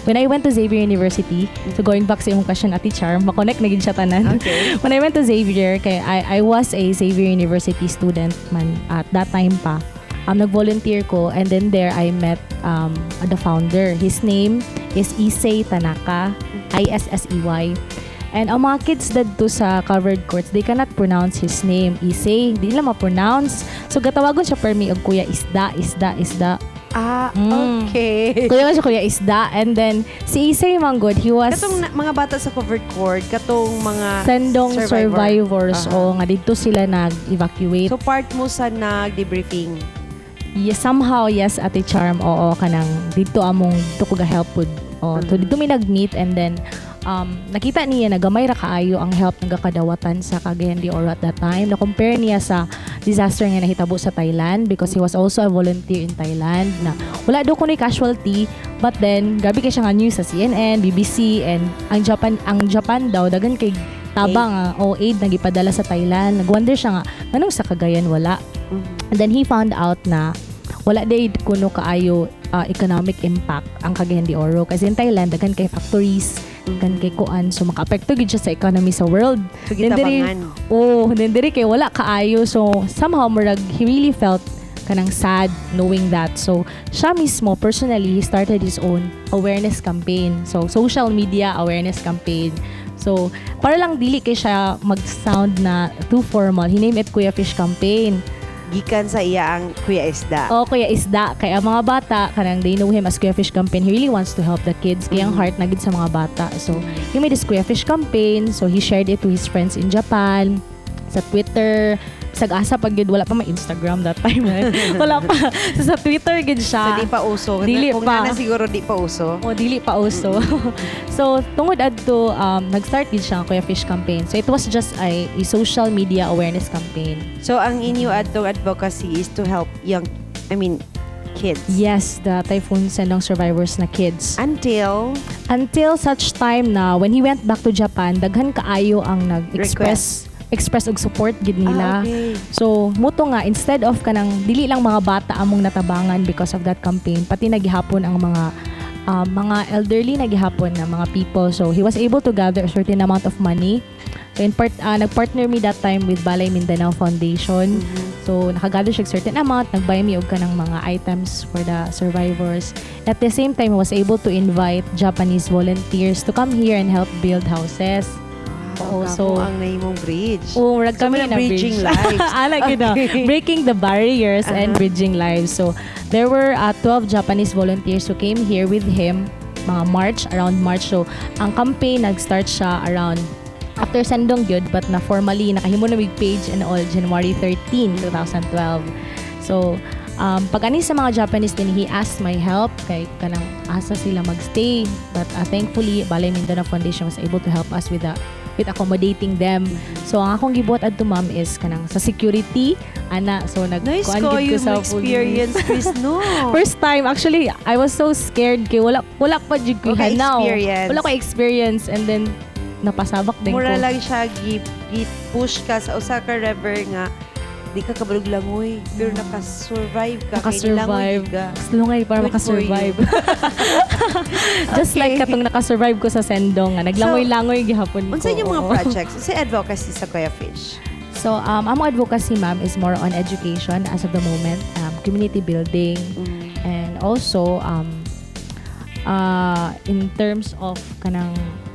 When I went to Xavier University, so going back sa imong question, Ate Charm, makonect na gid siya tanan. When I went to Xavier, kay I was a Xavier University student man at that time pa. Nag-volunteer ko and then there I met the founder. His name is Issey Tanaka, Issey. And ang mga kids dadto sa covered courts, they cannot pronounce his name, Issey. Di nila ma-pronounce. So gatawagon siya permi og Kuya Isda, Isda, Isda. Ah, okay. Kuya siya, Kuya Isda. And then, si Isay manggod, he was Katong mga bata sa covered court, katong mga Sendong survivor. survivors. Aha. O nga dito sila nag-evacuate. So part mo sa nag-debriefing? Yes, somehow, yes, Ate Charm. Oo, kanang dito among dito ko ga-help pud. Oh, so dito mi nag-meet and then nakita niya na gamay ra kaayo ang help nga kadawatan sa Cagayan de Oro at that time. Na-compare niya sa disaster nga nahitabo sa Thailand because he was also a volunteer in Thailand na wala daw kuno'y casualty, but then grabe kay siya nga news sa CNN, BBC, and ang Japan daw daghan kay tabang o aid na gipadala sa Thailand. Nagwonder siya nga nganong sa Cagayan wala. And then he found out na wala day kuno kaayo economic impact ang Cagayan de Oro kasi in Thailand daghan kay factories, daghan kay kuan, so makaapekto gid siya sa economy sa world. So, Then diri- gitabangan. Oh, then diri kay wala kaayo, so somehow murag he really felt kanang sad knowing that. So, siya mismo, personally, he started his own awareness campaign. So, social media awareness campaign. So, para lang dili kay siya mag-sound na too formal, he named it Kuya Fish Campaign. Gikan sa iya ang Kuya Isda. Oh, Kuya Isda. Kaya ang mga bata, kanang they know him as Kuya Fish Campaign. He really wants to help the kids. Kaya ang heart na gid sa mga bata. So, he made this Kuya Fish Campaign. So, he shared it to his friends in Japan, sa Twitter, sa asa pag yun, wala pa may Instagram that time, eh. Wala pa. So, sa Twitter gid siya. So, di pa uso. Dili Kung pa. na siguro di pa uso. O, dili pa uso. So, tungod adto, nag-start gid siya ang Kuya Fish Campaign. So, it was just a social media awareness campaign. So, ang inyo adtong advocacy is to help young, I mean, kids. Yes, the Typhoon Sendong survivors na kids. Until? Until such time na when he went back to Japan, daghan kaayo ang nag-express express og support gid nila. Ah, okay. So, muto nga instead of kanang dili lang mga bata among natabangan because of that campaign, pati nagihapon ang mga elderly nagihapon na mga people. So, he was able to gather a certain amount of money. So, in part, nag-partner me that time with Balay Mindanao Foundation. So, nakagather siya og certain amount, nag-buy me og kanang mga items for the survivors. At the same time, he was able to invite Japanese volunteers to come here and help build houses. Oo, so, ang nahimong bridge. Oo, murag So, kami muna na bridging bridge. lives. Ala, gid na. Breaking the barriers and bridging lives. So, there were 12 Japanese volunteers who came here with him mga March, around March. So, ang campaign nag-start siya around after Sendong gyud, but na formally nakahimo na big page and all January 13, 2012. So, pag ani sa mga Japanese din, he asked my help kay kanang asa sila magstay. But thankfully, Balay Mindanao Foundation was able to help us with accommodating them. So ang akong gibuhat adto, ma'am, is kanang sa security ana, so nag Nice kuan ko gid ko yung sa experience, police. Chris, no? First time actually, I was so scared kay wala pa jud ko Wala ka hanaw. experience. Wala ko experience and then napasabak din Mura ko. lang siya gi-push ka sa usa ka river nga di ka kabalog langoy pero naka-survive ka kay nilangoy Nakasurvive. ka. Lungay para Good for you. makasurvive. Just like katong nakasurvive ko sa Sendong nga naglangoy-langoy gihapon ko. Unsa inyong mga Oo. projects? Unsa advocacy sa Kuya Fish? So, among advocacy, ma'am, is more on education as of the moment, community building, and also in terms of kanang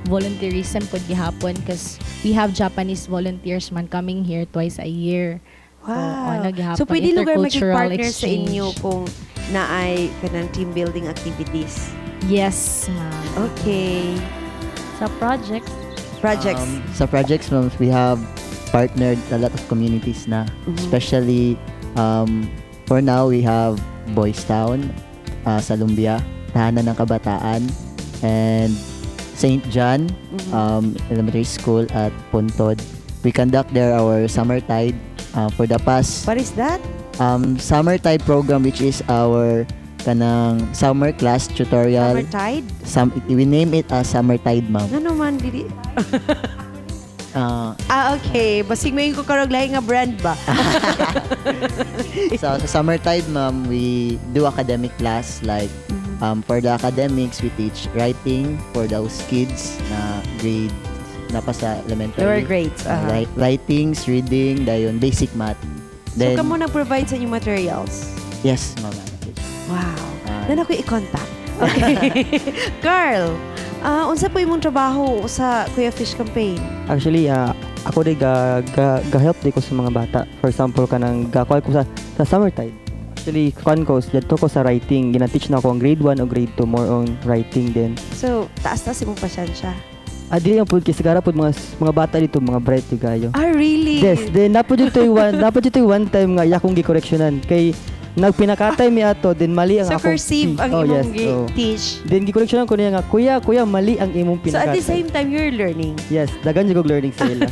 volunteerism pod gihapon because we have Japanese volunteers man coming here twice a year. Wow. So, ana gihapon, So pwede lugar intercultural makig-partner sa exchange. inyo kung naay kanang team building activities. Yes, ma'am. Okay. Sa projects? Projects. Sa projects, ma'am, we have partnered a lot of communities na. Especially, for now, we have Boys Town sa Lumbia, Tahanan ng Kabataan, and St. John Elementary School at Puntod. We conduct there our Summer Tide for the past What is that? Summer Tide program, which is our kanang summer class tutorial. Summer Tide? We name it as Summer Tide, ma'am. Ngano man dili? Ah, okay. Basig may ko karog lahi nga brand ba? So sa Summer Tide, ma'am, we do academic class like for the academics, we teach writing for those kids na grade na pa sa elementary. Lower grades, aha. Writings, reading, dayon basic math. Then, So kamo nag-provide sa inyong materials? Yes, ma'am. Wow. Ah. Na ko i-contact. Okay. Carl, unsa po imong trabaho sa Kuya Fish Campaign? Actually, ako di ga help di ko sa mga bata. For example, kanang gakuha ko sa Summer Tide. Actually, Actually, kuan ko, didto ko sa writing. Gina-teach na ako ang grade 1 o grade 2, more on writing din. So, taas-taas imong pasensya. Ah, dili lang pud kay sigara pud mga bata dito, mga bright gyud kayo. Ah, really? Yes, then naa pod one time nga iya akong gi-correctionan kay nagpinakatay mi ato, then mali ang So, akong cursive ang Oh, imong yes, oh. teach. Then gi-correctionan ko niya nga, "Kuya, kuya, mali ang imong So, at pinakatay." the same time, you're learning. Yes, daghan jud kog learning sa ila.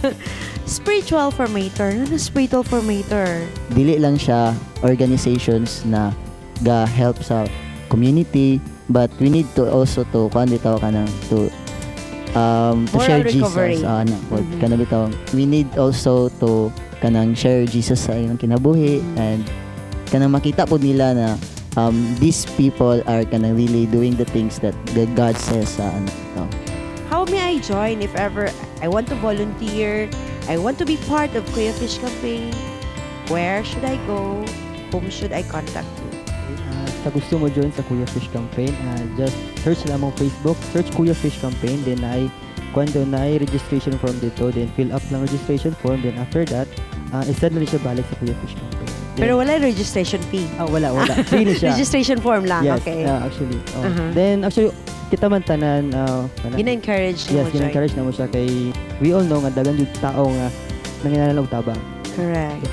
Spiritual formator. Ano spiritual formator? Dili lang siya organizations na ga help sa community, but we need to also to kuan bitaw kanang to Moral share recovery. Jesus, ana pod kana bitaw, we need also to kanang share Jesus sa ilang kinabuhi and kanang makita pod nila na these people are kanang really doing the things that the God says sa ano bitaw. How may I join if ever I want to volunteer? I want to be part of Kuya Fish campaign. Where should I go? Whom should I contact to? Sa gusto mo join sa Kuya Fish campaign, just search lang mo Facebook, search Kuya Fish campaign, then ay kwento na ay registration form dito, then fill up lang registration form, then after that, isend na rin siya balik sa Kuya Fish campaign. Then, Pero wala registration fee. Ah, wala, wala. Free na siya. Registration form lang, Yes, okay. actually. Oh. Then actually, kita man tanan, Gina-encourage na Yes, mo join. gina-encourage na mo siya kay we all know nga daghan jud tao nga nanginahanglan og tabang. Correct.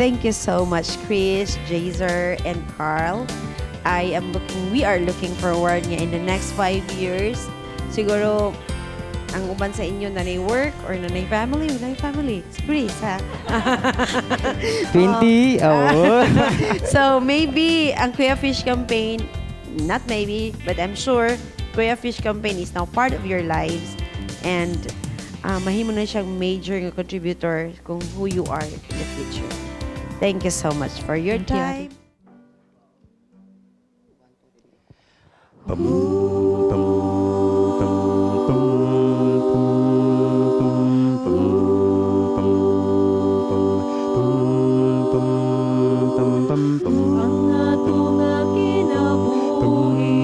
Thank you so much, Chris, Jazer, and Carl. I am looking, we are looking forward nga in the next 5 years. Siguro, ang uban sa inyo na work or na family, wala family. Si Chris, ha? 20, oh. So maybe ang Kuya Fish campaign, not maybe, but I'm sure Kuya Fish campaign is now part of your lives and mahimo na siyang major nga contributor kung who you are in the future. Thank you so much for your Thank you, Ate. Time. Pum pum pum pum pum pum pum pum pum pum pum pum. Ang atong nga kinabuhi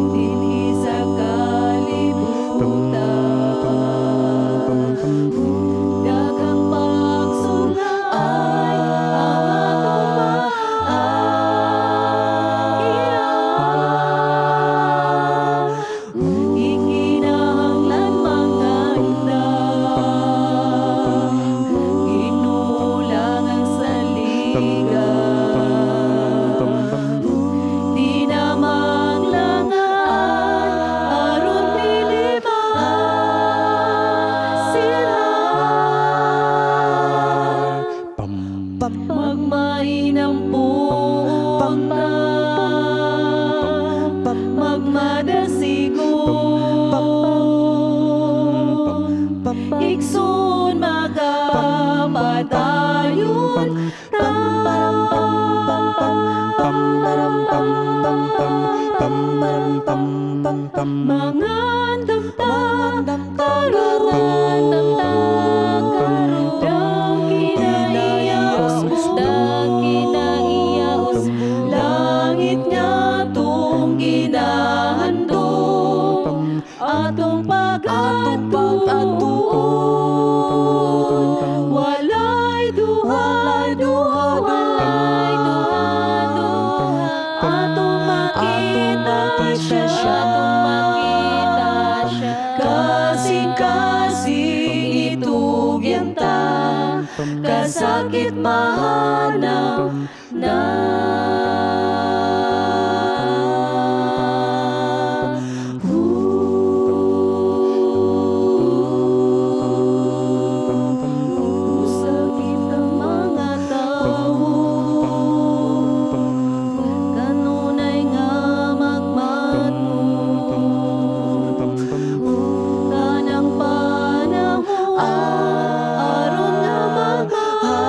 dinhi sa kalibutan, daghang pagsulay ang atong maagian. Ikinahanglan mangandam, Ginoo lang ang saligan. Di na maglangan aron dili sila. Magmainang punta, magmadasigo, igsoon, makapadayon ta. Mangandam ta karon, dang kinaiyaos, langit nga atong ginahandom, atong pag-atuon, walay duha duha, atong makita siya, kasing-kasing itugyan ta, kasakit mahanap na. Sakit ang mga tao kanunay nga magmatuod tanang panahon aron nga maghaligon.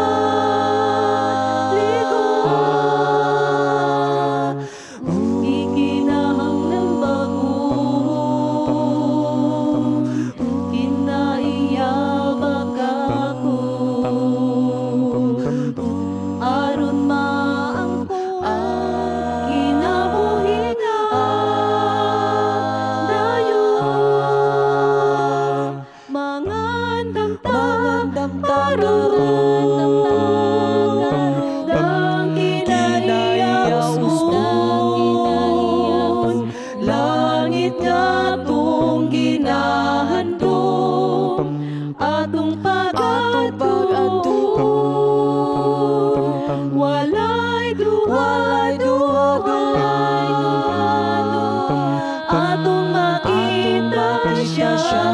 Makita siya.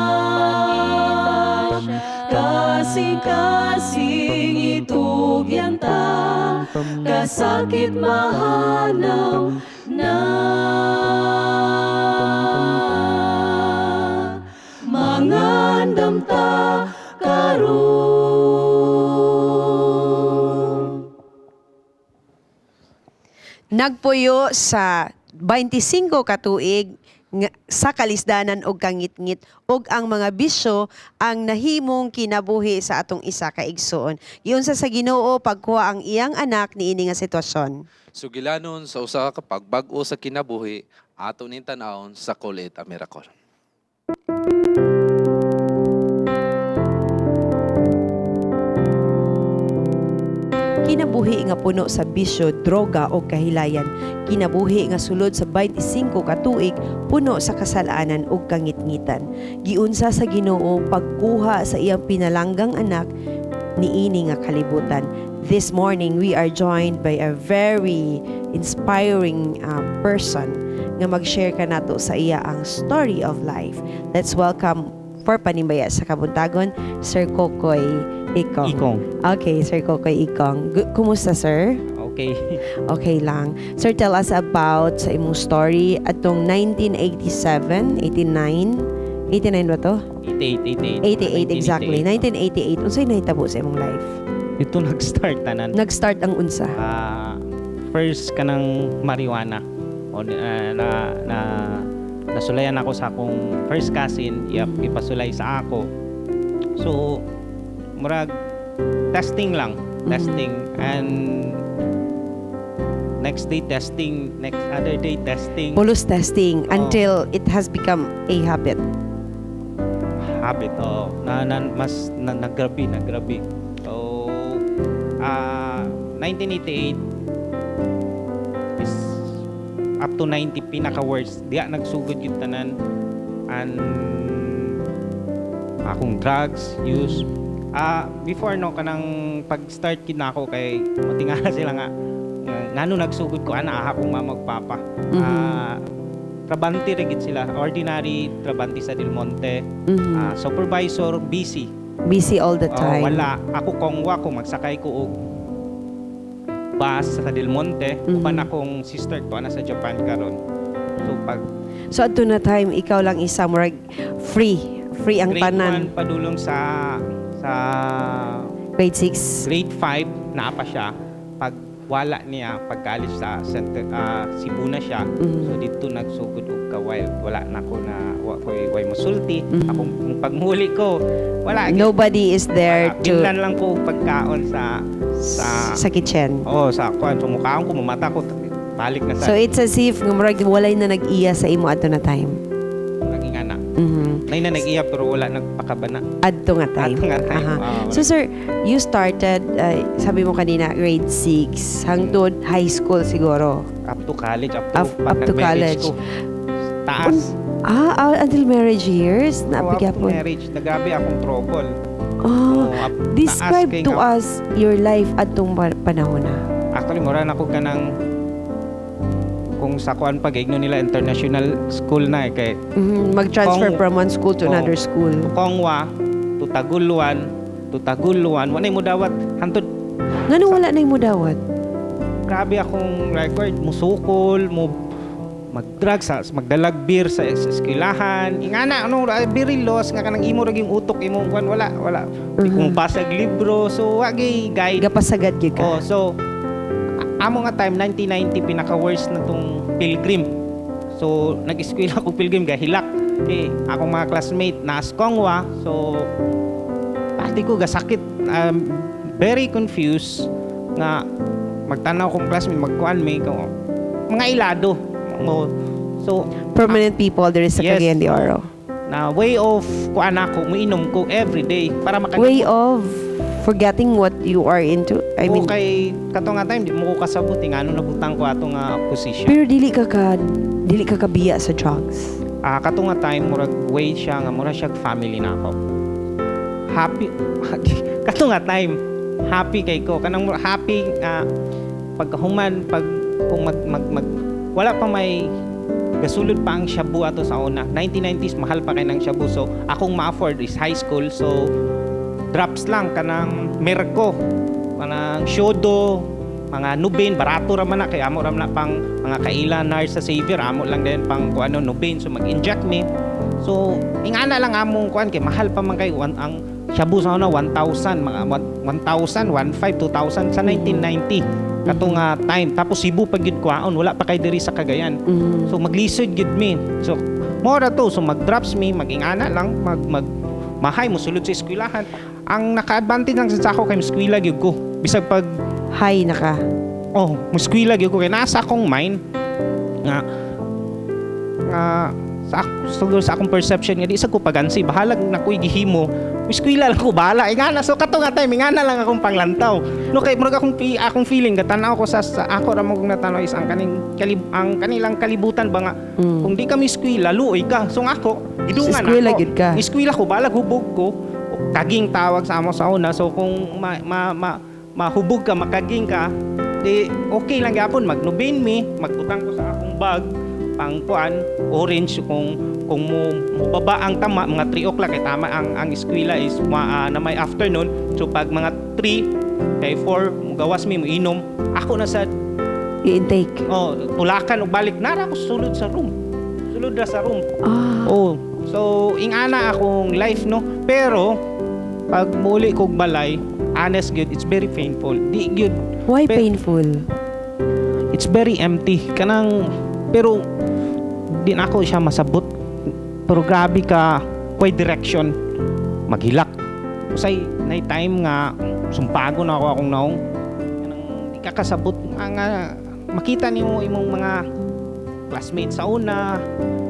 Kasing-kasing itugyan ta, kasakit mahanaw na. Mangandam ta karon. Nagpuyo sa 25 ka tuig sa kalisdanan og kangitngit ug ang mga bisyo ang nahimong kinabuhi sa atong isa ka igsoon. Giunsa sa Ginoo pagkuha ang iyang anak niini nga sitwasyon. Sugilanon sa usa ka pagbag-o sa kinabuhi, ato ning tan-awon sa Call It a Miracle. Kinabuhi nga puno sa bisyo, droga o kahilayan. Kinabuhi nga sulod sa 25 ka tuig puno sa kasalanan ug kangitngitan. Giunsa sa Ginoo pagkuha sa iyang pinalanggang anak niini nga kalibutan. This morning we are joined by a very inspiring person nga mag-share kanato sa iya ang story of life. Let's welcome for Panimbaya sa Kabuntagon, Sir Kokoy Ikong. Ikong. Okay, Sir Kokoy Ikong. Kumusta, sir? Okay. Okay lang. Sir, tell us about sa imong story atong 1987, 89, 89 ba to? 88, 88, exactly. 1988. Unsay nahitabo sa imong life? Ito nag-start tanan. Nag-start ang unsa? First kanang marijuana. O, na na nasulayan ako sa akong first cousin, ipasulay sa ako. So murag testing lang, testing and next day testing, next other day testing. Pulos testing Oo. until it has become a habit. Habit, oh, na mas na, naggrabe, naggrabe. So 1988 is up to 90, pinaka worst diya nagsugod yung tanan and akong drugs use. Before no, kanang pag-start gid nako kay matingala sila nga ngano nagsugod ko ana, akong mama ug papa. Trabante ra gid sila, ordinary trabante sa Del Monte. Supervisor, busy. Busy all the Oh, time. wala. Ako kongwa ko magsakay ko og bus sa Del Monte, uban akong sister ko ana sa Japan karon. So pag So adto na time ikaw lang isa, murag free, free ang grade tanan. 1 padulong sa Grade 6. Grade 5 naa pa siya. Pag wala niya, pagkaalis sa center, Cebu na siya. So dito nagsugod og ka-wild. Wala na ko na wa ko way musulti. Akong pagmuli ko, wala. Nobody is there Wala. to Binlan lang ko og pagkaon sa sa kitchen. Oh, sa kuan. So mukaon ko, mamata ko, balik na sa So it's as if nga murag walay na nag-iya sa imo adto na time. Naging ana. Nay na nag-iya pero wala nagpakabana. Adto nga time. Adto nga time. Aha. Ah, So sir, you started, sabi mo kanina, grade 6 hangtod high school siguro. Up to college, up to Up to pag nag-marriage college. ko. Taas. Until marriage years na Oh, up to gyapon. marriage, nagrabe akong trouble. Oh, Oh, up, describe taas kay to nga- us your life adtong panahon na. Actually, mura na ko kanang kung sa kuan pag igno nila international school na eh, kay Mag-transfer from one school to Oh. another school. Kongwa to Taguluan to Taguluan, wala mo dawat hantod. Ngano wala na mo dawat? Grabe akong record, musukol, mo mag-drug sa magdalag beer sa eskwelahan. Ingana ano, very lost nga kanang imo ra gyung utok imong kuan, wala wala. Di ko mobasag libro, so wa gyud guide. Gapasagad gyud ka. Oh, so amo nga time 1990, pinaka worst na tong Pilgrim. So nag-eskwela ko Pilgrim, gahilak. Kay akong mga classmate na Kongwa, so pati ko gasakit, very confused nga magtanaw kong classmate magkuan may ko mga ilado. Mo so Prominent people there sa Yes. Cagayan de Oro. Na way of kuan ako, muinom ko every day para makalimot. Way of forgetting what you are into. I mean, O kay kato nga time di mo ko kasabot eh, ngano nabutang ko ato nga position. Pero dili ka kabiya sa drugs. Kato nga time murag way siya nga mura siya family na ako. Happy kato nga time, happy kay ko kanang happy nga pagkahuman pag kung mag, mag, mag wala pa may Gasulod pa ang shabu ato sa una. 1990s, mahal pa kay ng shabu. So akong ma-afford is high school. So drops lang kanang Merco, kanang Shodo, mga Nubain, barato ra man na kay amo ra man na pang mga kaila nurse sa Xavier, amo lang din pang kuan ano Nubain, so mag-inject mi. So ingana lang among kuan kay mahal pa man kay ang shabu sa una 1,000, mga 1,000, 1,500, 2,000 sa 1990 kato nga time. Tapos Cebu pa gyud kuhaon, wala pa kay diri sa Cagayan. So maglisod gyud mi. So mo ra to, so mag-drops mi, magingana lang, mag mag mahay mo sulod sa eskwelahan. Ang naka-advantage lang sa ako kay eskwela gyud ko. Bisag pag high na ka. Oh, mo eskwela gyud ko kay nasa akong mind nga nga sa siguro sa akong perception nga di sa ko pagansi, bahalag na ko'y gihimo, eskwela lang ko, bahala ingana. So kato nga time, ingana lang akong panglantaw, no, kay murag akong feeling, gatanaw ko sa ako ra mo kong natanaw is ang kaning ang kanilang kalibutan ba nga kung di kami eskwela, luoy ka. So nga ako gidungan Eskwela ako. Gid ka. Eskwela ko, balag hubog ko, kaging tawag sa amo sa una. So kung ma, ma, ma, mahubog ka, makaging ka, di okay lang gyapon. Magnubin mi, magbutang ko sa akong bag pang kuan orange, kung mo mobaba ang tama mga 3 o'clock kay tama ang eskwela is na may afternoon. So pag mga 3 kay 4 mugawas mi, mo inom ako na sa I-intake. Oh, tulakan og balik nara ako sulod sa room, sulod ra sa room. Oh, so ingana akong life, no. Pero pag muli kog balay, honest gyud, it's very painful, di gyud. Why painful? It's very empty kanang, pero di na ako siya masabot, pero grabe ka way direction, maghilak usay nay time nga sumpago na ako akong naong, kanang di ka kasabot nga, nga makita nimo imong mga classmates sa una,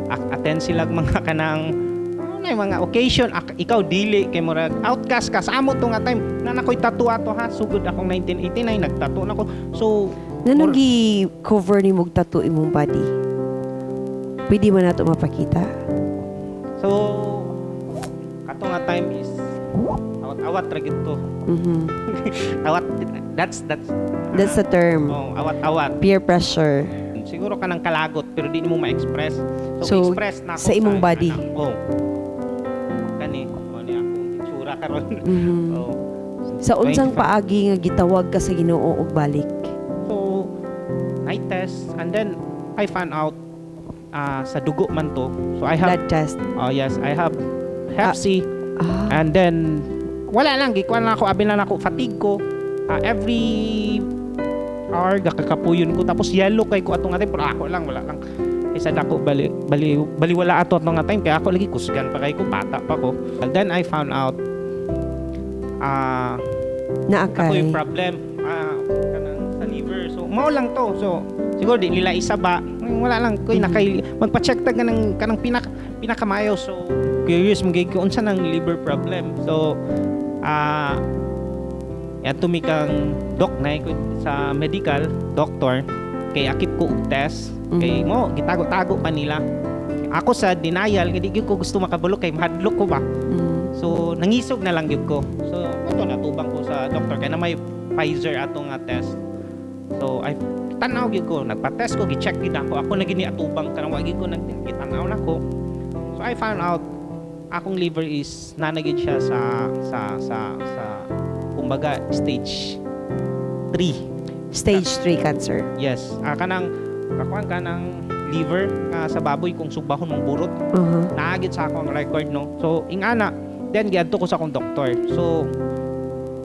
attend sila mga kanang ano na yung mga occasion, ikaw dili kay murag outcast ka sa amo to nga time na nakoy tattoo ato ha, sugod akong 1989, nagtattoo na ko. So Nanong gi-cover ni mong tattoo imong body? Pwede man nato mapakita? So kato nga time is awat-awat ra gid to. Awat, that's That's the term. Oh, awat-awat. Peer pressure. Siguro kanang kalagot pero di mo ma-express. So, So, express na ako sa imong body. Anak. Oh. Kani, oh ni akong itsura karon. Oh. Sa unsang 25. paagi nga gitawag ka sa Ginoo og balik? So, night test and then I found out sa dugo man to. So I have Blood test. Oh yes, I have Hep C. And then wala lang, gikuan lang ako, abi lang ako fatigue ko. Every hour gakakapuyon ko, tapos yellow kay ko atong nga time, pero ako lang wala lang kaysa dako bali bali baliwala ato atong nga time kaya ako lagi kusgan pa kay ko, bata pa ko. And then I found out Naa ako yung kay. Problem kanang sa liver. So mao lang to. So siguro di nila isaba. Wala lang koy nakay magpa-check ta kanang kanang pinakamayo. So curious mo gid ko unsa nang liver problem. So adto mi kang doc na ko sa medical doctor kay akit ko og test kay mo gitago-tago pa nila. Ako sa denial kay di gyud ko gusto makabalo kay mahadlok ko ba. So nangisog na lang gyud ko. So mo natubang ko sa doctor kay na may Pfizer ato nga test. So I tanaw gyud ko, nagpa-test ko, gi-check gyud ako. Ako na gini atubang kanang wa gyud ko nag gitanaw nako. So I found out akong liver is naa na gyud siya sa kumbaga stage 3. Stage 3 cancer. Yes, kanang kakuan ka ng liver nga sa baboy kung sugbahon mong burot. Naa gyud sa akong record, no. So ingana, then giadto ko sa akong doktor. So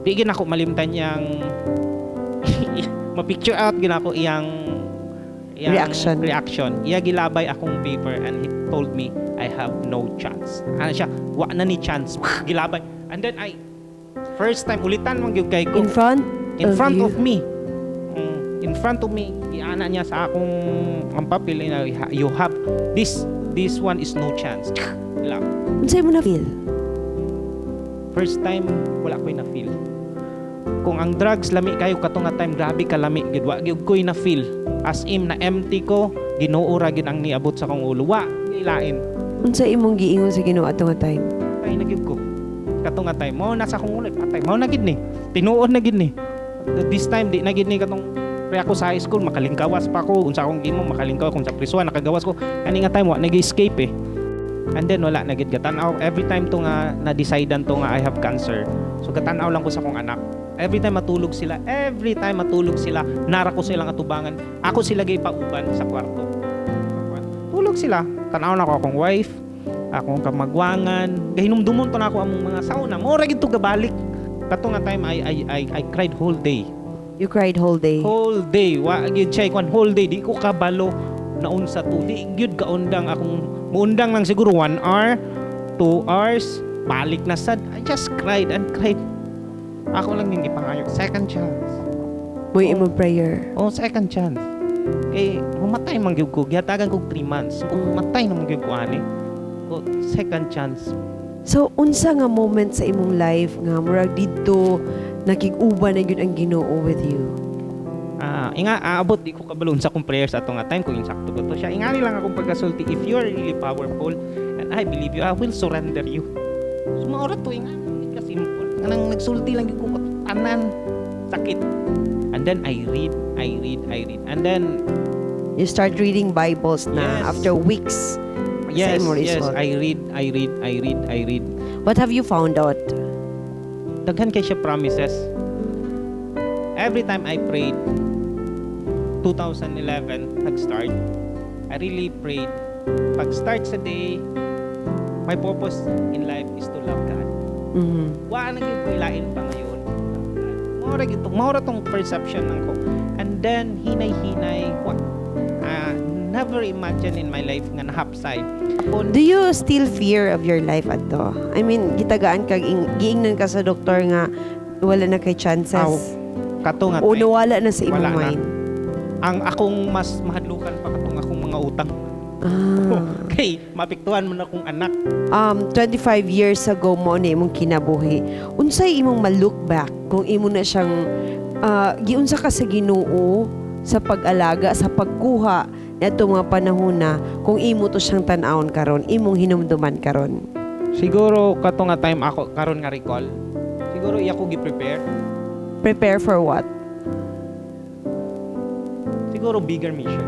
di gid ako malimtan yang ma-picture out gid ako iyang Reaction. Reaction. Iya gilabay akong paper and he told me I have no chance. Ano siya, wa na ni chance. Gilabay. And then I first time ulitan man gyud kay ko. In front In of front you? of me. In front of me, iana niya sa akong ang papel na you have this this one is no chance. Lang. Unsay mo na feel? First time wala ko'y na feel. Kung ang drugs lami kayo kato nga time, grabe ka lami gid, wa gyud ko'y na feel. As in na empty ko, Ginoo ra gyud ang niabot sa akong ulo. Wa ilain. Unsa imong giingon sa Ginoo ato nga time? Patay na gyud ko. Kato nga time mao na sa akong ulo, patay. Mao na gid ni. Tinuod na gid ni. This time di na gid ni katong Pre ako sa high school makalingkawas pa ko, unsa akong gimo makalingkawas kung sa prisuan nakagawas ko. Kani nga time wa nag-escape eh. And then wala na gid gatan-aw every time to nga na-decidean to nga I have cancer. So gatan-aw lang ko sa akong anak. Every time matulog sila, every time matulog sila, nara ko silang atubangan. Ako sila gay pauban sa kwarto. Tulog sila. Tan-aw na ko akong wife, akong kamagwangan. Gahinumdumon to na ako among mga sauna. Mao ra gid to gabalik. Kato nga time I cried whole day. You cried whole day. Whole day. Wa gyud siya kwan whole day, di ko kabalo naunsa to. Di gyud kaundang akong muundang lang siguro 1 hour, 2 hours, balik na sad. I just cried and cried. Ako lang yung gipangayo. Second chance. Mo'y imong prayer. Oh, second chance. Kay mamatay man gyud ko. Gihatagan kog 3 months. Kung matay na man gyud ko ani. Oh, second chance. So unsa nga moment sa imong life nga murag didto nakig-uban na gyud ang Ginoo with you? Inga aabot di ko kabalo unsa akong prayers ato nga time kung insakto ko to siya. Ingani lang akong pagkasulti, if you are really powerful and I believe you, I will surrender you. So maura to, inga ka simple. Kanang nagsulti lang gyud ko tanan sakit. And then I read, I read, I read. And then you start reading Bibles na Yes. after weeks. Yes, sa imong yes, result. I read, I read, I read, I read. What have you found out? Daghan kay siya promises. Every time I prayed, 2011, nag-start, I really prayed. Pag-start sa day, my purpose in life is to love God. Wa na gyud ko ilain pa ngayon. Maura gyud to, maura tong perception nang ko. And then hinay-hinay, wa, never imagine in my life nga nahapsay. Do you still fear of your life adto? I mean, gitagaan kag giingnan ka sa doktor nga wala na kay chances. Aw, kato nga O time. nawala na sa imong Wala na. mind. Ang akong mas mahadlukan pa katong akong mga utang. Kay mapiktuhan man akong anak. 25 years ago mo na imong kinabuhi. Unsay imong ma-look back kung imo na siyang giunsa ka sa Ginoo sa pag-alaga, sa pagkuha niadtong mga panahon na kung imo to siyang tan-awon karon, imong hinumduman karon? Siguro kato nga time ako karon nga recall. Siguro iya ko gi-prepare. Prepare for what? Siguro bigger mission.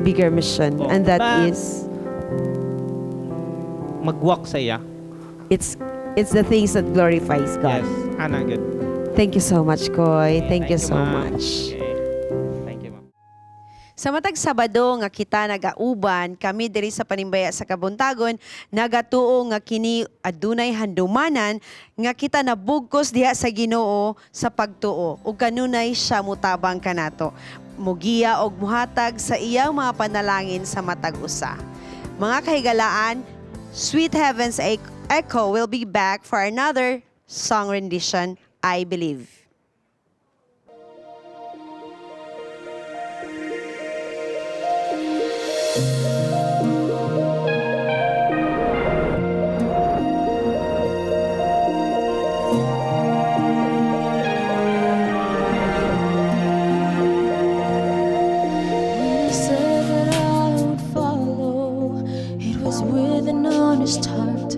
Bigger mission. Oh, And that is mag-walk sa iya. It's the things that glorifies God. Yes, ana good. Thank you so much, Koy. Thank you Thank you, so ma'am. much. Thank you, ma'am. Sa matag Sabado nga kita nagauban kami diri sa Panimbaya sa Kabuntagon, nagatuo nga kini adunay handumanan nga kita nabugkos diha sa Ginoo sa pagtuo ug kanunay siya mutabang kanato, mugiya og muhatag sa iyang mga panalangin sa matag usa. Mga kahigalaan, Sweet Heavens Echo will be back for another song rendition, I Believe. When I said that I would follow, it was with an honest heart.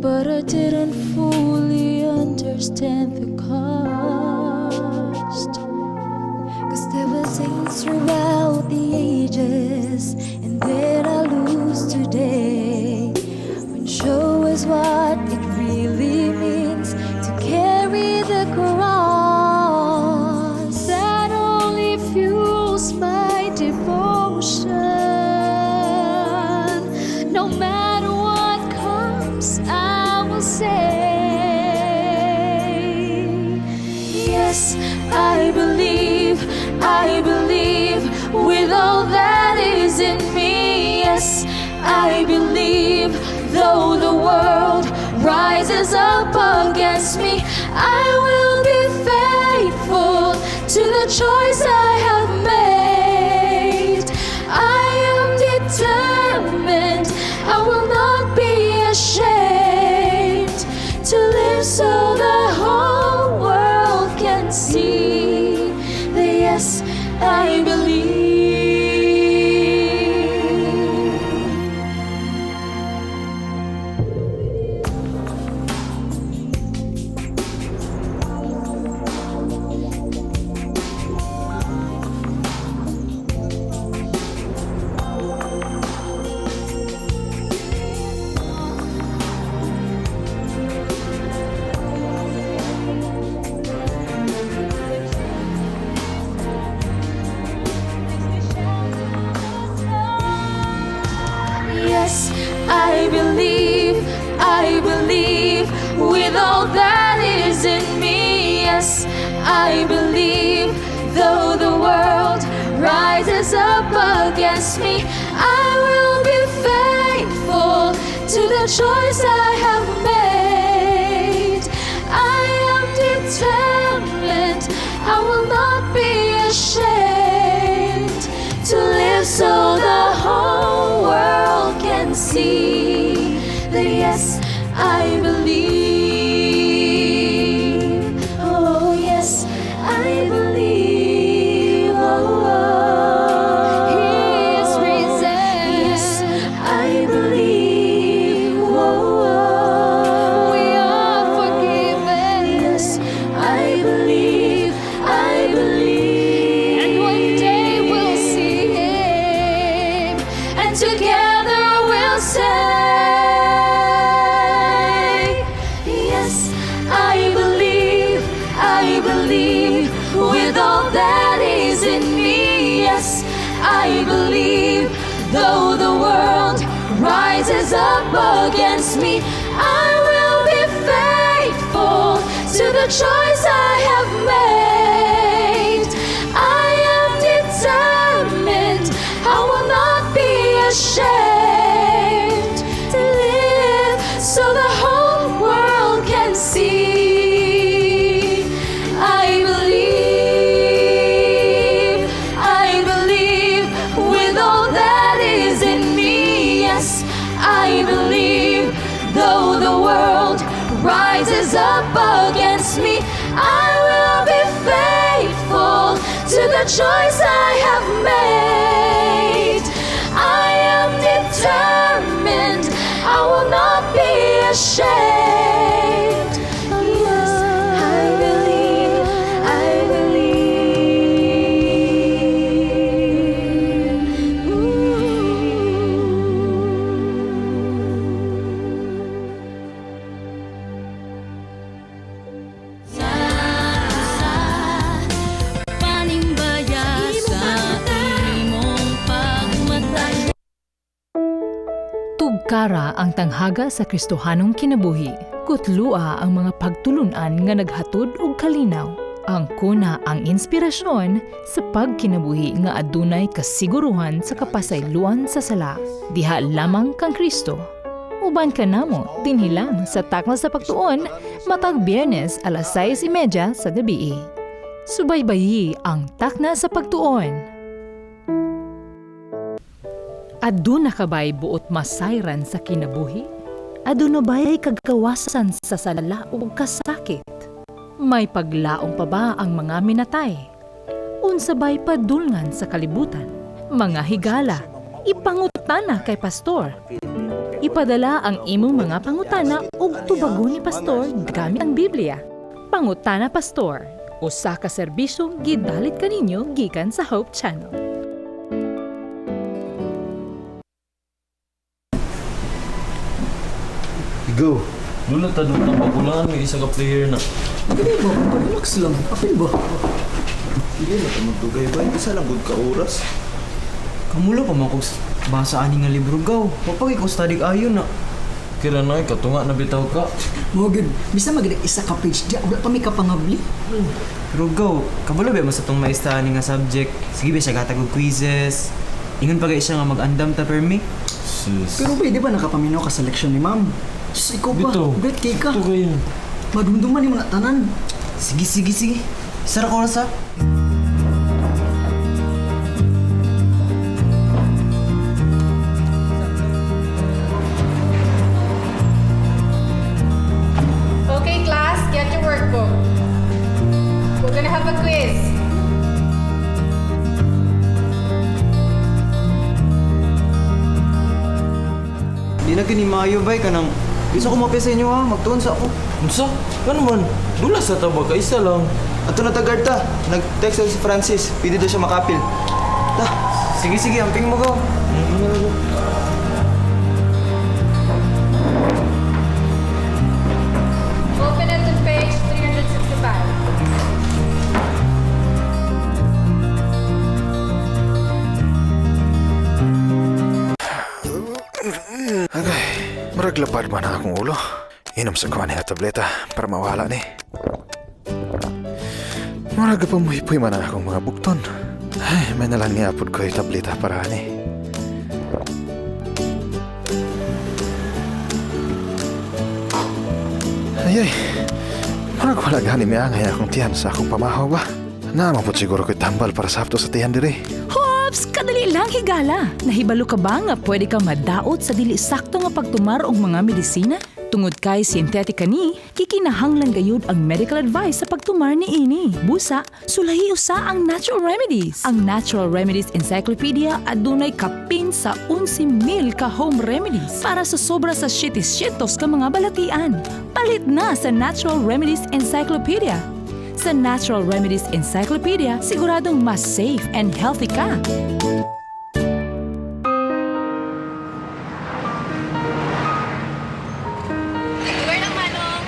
But I didn't fully understand the cost. 'Cause there were things throughout the ages, and then I lose today. When show us what it really means to carry the cross that only fuels my devotion. No matter what comes, I will say, yes, I believe with all that is in me. Yes, I believe, though the world rises up against me, I will be faithful to the choice I have made. I am determined, I will not be ashamed to live so the whole world can see that yes, I believe. I believe with all that is in me. Yes, I believe, though the world rises up against me, I will be faithful to the choice I have made. I am determined, I will not be ashamed to live so the whole world can see that yes, I believe. Oh, yes, I believe. Oh, oh. He is risen. Yes, I believe. Oh, oh. We are forgiven. Yes, I believe. I believe. And one day we'll see him, and together we'll say, yes, I believe with all that is in me. Yes, I believe, though the world rises up against me, I will be faithful to the choice I have made. I am determined, I will not be ashamed to live so the whole world can see. I believe with all that is in me. Yes, I believe, though the world rises up against me, I will be faithful to the choice I have made. I am determined, I will not be ashamed. Yes, I believe, I believe. Panimbaya sa imong pagmatay. Tugkara ang tanghaga sa Kristohanong kinabuhi. Kutlua ang mga pagtulunan nga naghatod og kalinaw. Ang kuna ang inspirasyon sa pagkinabuhi nga adunay kasiguruhan sa kapasayloan sa sala. Diha lamang kang Kristo. Uban ka namo dinhi lang sa Takna sa Pagtuon matag Biyernes alas 6:30 sa gabi. Subaybayi ang Takna sa Pagtuon. Aduna ka ba'y buot masayran sa kinabuhi? Aduna ba'y kagawasan sa sala o kasakit? May paglaom pa ba ang mga minatay? Unsa ba'y padulngan sa kalibutan? Mga higala, ipangutana kay pastor. Ipadala ang imong mga pangutana ug tubagon ni pastor gamit ang Biblia. Pangutana Pastor, usa ka serbisyong gidalit kaninyo gikan sa Hope Channel. Go. Doon na ta doon pakulangan may isa ka player na. Dili ba? Relax lang. Apil ba? Hindi na ta magdugay ba? Isa lang gud ka oras. Kamulo pa man kog basa ani nga libro gaw. Mapagay ko study ayo na. Kira na katunga na bitaw ka. Mo gud, bisa magid isa ka page diya, wala pa may kapangabli. Pero gaw, kabalo ba mo sa tong maestra ani nga subject? Sige ba siya gatag og quizzes. Ingon pa gay siya nga mag-andam ta permi. Sus. Pero ba, di ba nakapaminaw ka sa leksyon ni ma'am? Sus, ikaw pa. Bitaw. Bet kay ka. Ito kayo. Madumduman ni mga tanan. Sige, sige, sige. Isa ra ka oras ha. Okay, class, get your workbook. We're gonna have a quiz. Di na kini maayo bay kanang Bisa ko mapya sa inyo ha, magtuon sa ako. Unsa? Ano man? Dula sa taba ka isa lang. Ato na tagad ta. Nag-text si Francis, pwede daw siya makapil. Ta, sige sige, amping mo go. Open it to page 365. Agay, murag Murag lapad man ang akong ulo. Inom sa kuha niya tableta para mawala ni. Murag pamuhipoy man ang akong mga bukton. Ay, may nalang niapod ko yung tableta para ani. Ay ay, murag wala gani miangay akong tiyan sa akong pamahaw ba? Naman po siguro ko'y tambal para sa hapto sa tiyan diri. Hops! Kadali lang higala! Nahibalo ka ba nga pwede ka madaot sa dili sakto nga pagtumar og mga medisina? Tungod kay synthetic kani, kikinahanglan gayud ang medical advice sa pagtumar ni ini. Busa, sulahi usa ang natural remedies. Ang Natural Remedies Encyclopedia adunay kapin sa 11,000 ka home remedies para sa sobra sa 700 ka mga balatian. Palit na sa Natural Remedies Encyclopedia. Sa Natural Remedies Encyclopedia, siguradong mas safe and healthy ka. Lugar ng Manong.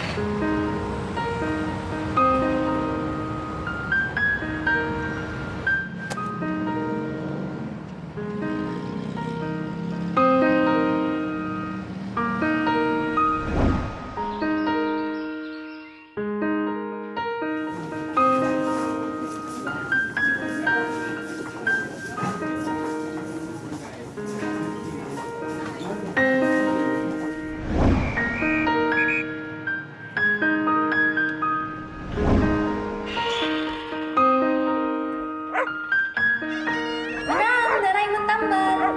Manang, naray mong tambal.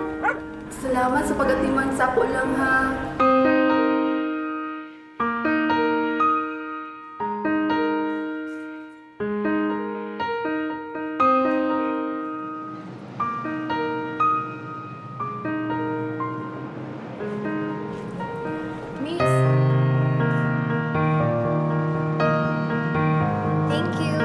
Salamat sa pagatiman sa ako lang ha. Miss. Thank you.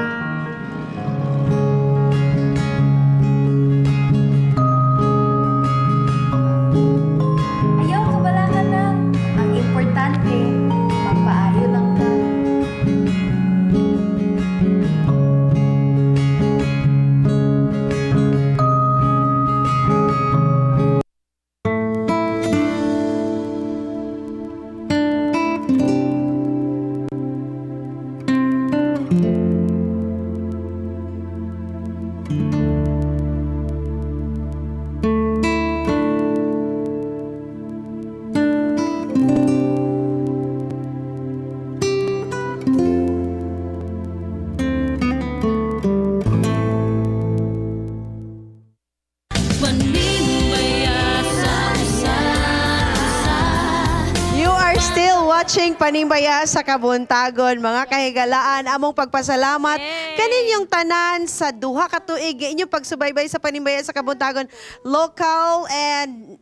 Ayaw, kabala ka na. Ang importante, magpaayo lang ka. You are still watching Panimbaya sa Kabuntagon. Mga kahigalaan, among pagpasalamat kaninyong tanan sa duha ka tuig nga inyong pagsubaybay sa Panimbaya sa Kabuntagon. Local and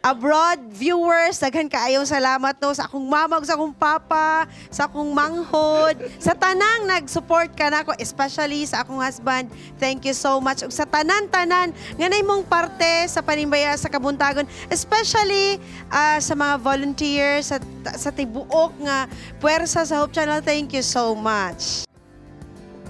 abroad viewers, daghan kaayong salamat no sa akong mama, ug sa akong papa, sa akong manghod, sa tanang nag-support kanako, especially sa akong husband. Thank you so much. Ug sa tanan-tanan nga mong parte sa Panimbaya sa Kabuntagon, especially sa mga volunteers sa tibuok nga puwersa sa Hope Channel. Thank you so much.